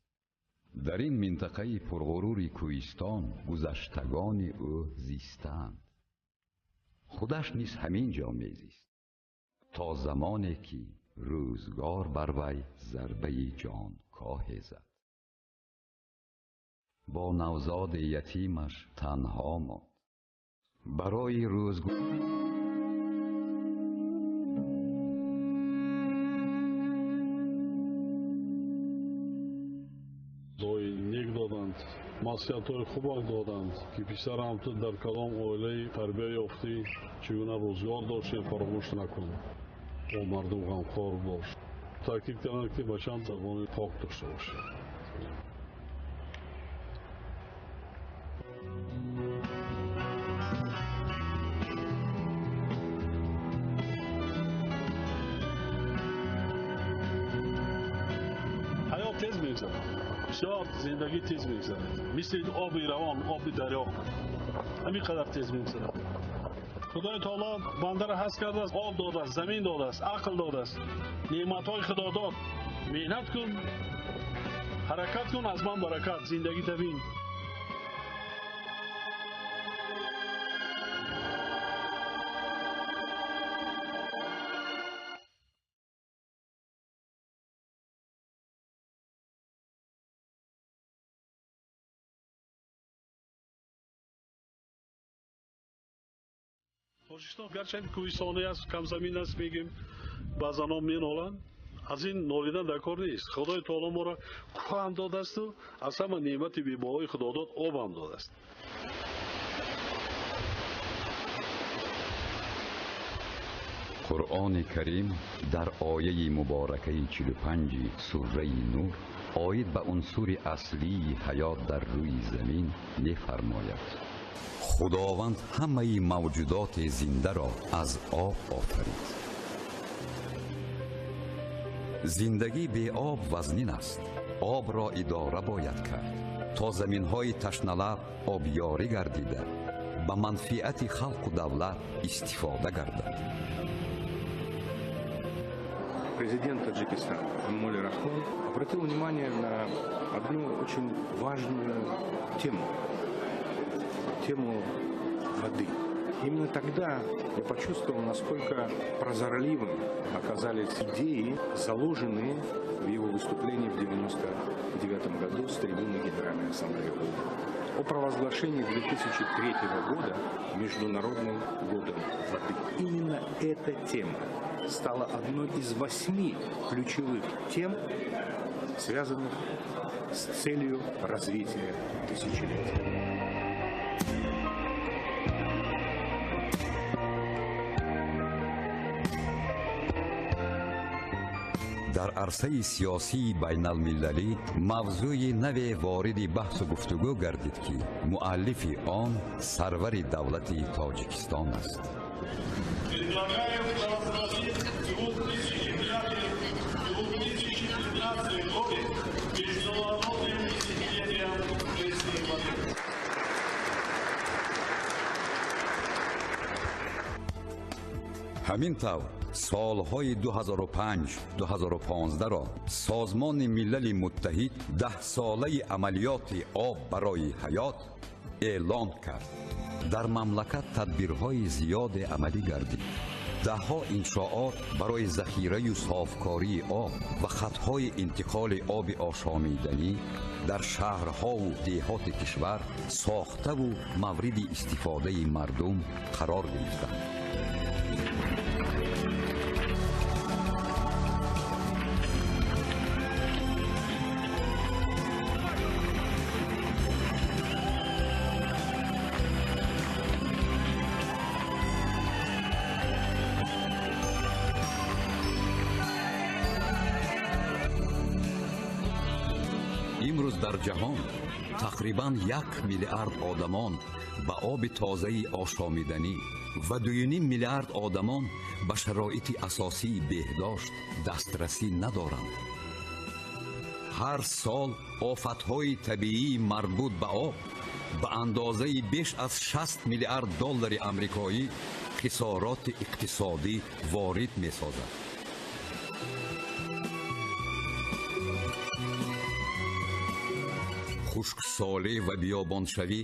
Дар ин минтақаи пурғурури кӯҳистон гузаштагони ӯ зистаанд. Худаш низ ҳамин ҷо мезист, то замоне ки рӯзгор бар вай зарбаи ҷонкоҳе зад. Бо навзоди ятимаш танҳо монд. Барои дуои нек доданд, маслиҳатҳои хубак доданд, ки писарам, ту дар кадом оилаи тарбия ёфтӣ, чӣ гуна рӯзгор доштӣ, фаромӯш накун, бо мардум ғамхор бош. Таъкид карданд, ки бачаам забони пок дошта бошад. Ҳаёт тез мегузарад, бисёр зиндагӣ тез мегузарад, мисли оби равон, оби дарё ҳамин қадар тез мегузарад. Худои таоло бандаро ҳаст кардааст, об додааст, замин додааст, ақл додааст, неъматҳои худо дод. Меҳнат кун, ҳаракат кун, аз ман баракат, зиндагита бин. Тоҷикистон гарчанд кӯҳистонӣ аст, камзамин аст, мегӯем, баъзанон меноланд. Аз ин нолидан дар кор нест. Худои таоло моро кӯҳ ҳам додаасту аз ҳама неъмати бебаҳои худодод об ҳам додааст. Қуръони Карим дар ояи муборакаи 45 сураи Нур оид ба унсури аслии ҳаёт дар рӯи замин мефармояд: Худованд ҳамаи мавҷудоти зиндаро аз об офарид. Зиндагӣ бе об вазнин аст. Обро идора бояд кард, то заминҳои ташналаб обёрӣ гардида ба манфиати халқу давлат истифода гардад. Президент Таджикистана Эмомали Рахмон обратил внимание на одну очень важную тему. Тему воды. Именно тогда я почувствовал, насколько прозорливыми оказались идеи, заложенные в его выступлении в 1999 году с трибуны Генеральной Ассамблеи ООН о провозглашении 2003 года Международным годом воды. Именно эта тема стала одной из 8 ключевых тем, связанных с целью развития тысячелетия. Дар арсаи сиёсии байналмилалӣ мавзӯи наве вориди баҳсу гуфтугӯ гардид, ки муаллифи он сарвари давлати Тоҷикистон аст. Предлагаю провозгласить 2005-2015 годы международным десятилетием пресной воды. Ҳамин тавр солҳои 2005-2015-ро Созмони Милали Муттаҳид 10-солаи амалиёти об барои ҳаёт эълон кард. Дар мамлакат тадбирҳои зиёде амалӣ гардид. Даҳҳо иншоот барои захираю софкории об ва хатҳои интиқоли оби ошомиданӣ дар шаҳрҳову деҳоти кишвар сохтаву мавриди истифодаи мардум қарор гирифтанд. Имрӯз дар ҷаҳон тақрибан 1 миллиард одамон ба оби тозаи ошомиданӣ ва 2,5 миллиард одамон ба шароити асосии беҳдошт дастрасӣ надоранд. Ҳар сол офатҳои табиии марбут ба об Ба андозаи беш аз 60 миллиард доллари амрикоӣ хисороти иқтисодӣ ворид месозад. Хушксолӣ ва биёбоншавӣ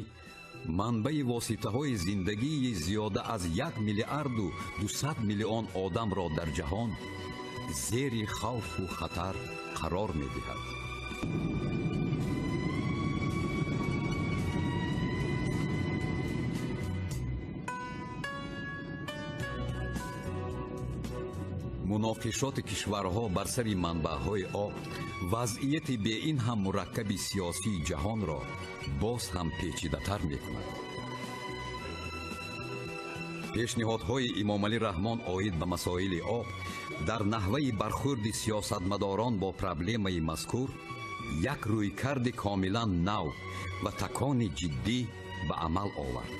манбаи воситаҳои зиндагии зиёда аз 1 миллиарду 200 миллион одамро дар ҷаҳон зери хавфу хатар қарор медиҳад. Муноқишоти кишварҳо бар сари манбаъҳои об вазъияти бе ин ҳам мураккаби сиёсии ҷаҳонро боз ҳам печидатар мекунад. Пешниҳодҳои Имомалӣ Раҳмон оид ба масоили об дар наҳваи бархӯрди сиёсатмадорон бо проблемаи мазкур як рӯйкарди комилан нав ва такони ҷиддӣ ба амал овард.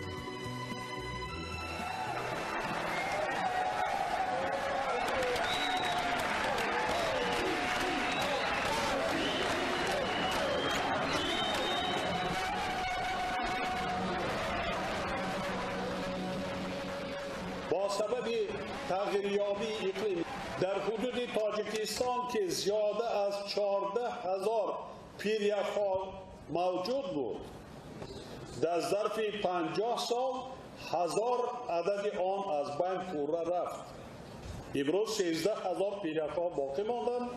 Бо сабаби тағйирёбии иқлим дар ҳудуди Тоҷикистон, ки зиёда аз 14 000 пиряхҳо мавҷуд буд, дар зарфи 50 сол 1000 адади он аз байн пурра рафт. Имрӯз 13 000 пиряхҳо боқӣ монданд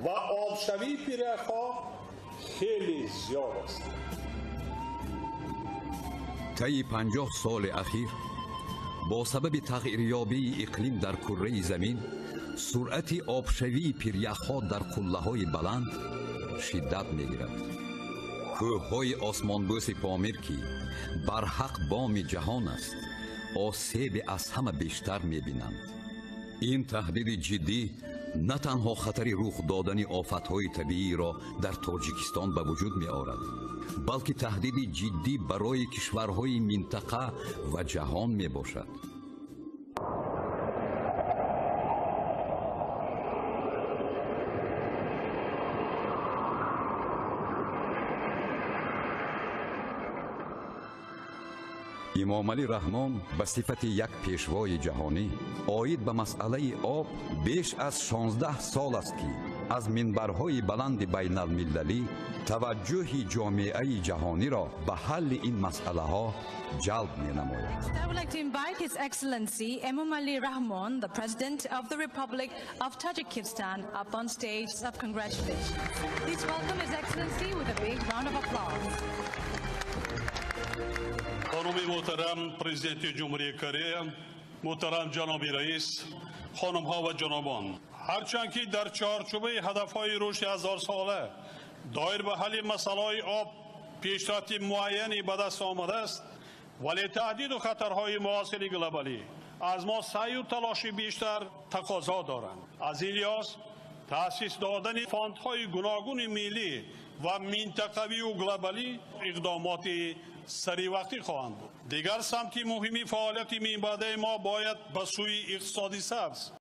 ва обшавии пиряхҳо хеле зиёд аст. Таи 50 соли ахир бо сабаби тағйирёбии иқлим дар курраи замин суръати обшавии пиряхҳо дар қуллаҳои баланд шиддат мегирад. Кӯҳҳои осмонбӯси Помир, ки барҳақ боми ҷаҳон аст, осеби аз ҳама бештар мебинанд. Ин таҳдиди ҷиддӣ на танҳо хатари рух додани офатҳои табииро дар Тоҷикистон ба вуҷуд меорад, балки таҳдиди ҷиддӣ барои кишварҳои минтақа ва ҷаҳон мебошад. Имомалӣ Раҳмон ба сифати як пешвои ҷаҳонӣ оид ба масъалаи об беш аз 16 сол аст, ки аз минбарҳои баланди байналмилалӣ таваҷҷӯҳи ҷомеаи ҷаҳониро ба ҳалли ин масъалаҳо ҷалб менамояд. I would like to invite His Excellency Emomali Rahmon, the President of the Republic of Tajikistan, up on stage of congratulations. Please welcome His Excellency with a big round of applause. Хонуми муҳтарам президенти Ҷумҳурии Корея, муҳтарам ҷаноби раис, хонумҳо ва ҷанобон, ҳарчанд ки дар чорчӯбаи ҳадафҳои рушди ҳазорсола доир ба ҳалли масъалаҳои об пешрафти муайяне ба даст омадааст, вале таҳдиду хатарҳои муосири глобалӣ аз мо саъю талоши бештар тақозо доранд. Аз ин лиҳоз таъсис додани фондҳои гуногуни миллӣ ва минтақавию глобалӣ иқдомоти саривақтӣ хоҳанд буд. Дигар самти муҳими фаъолияти минбаъдаи мо бояд ба сӯи иқтисоди сабз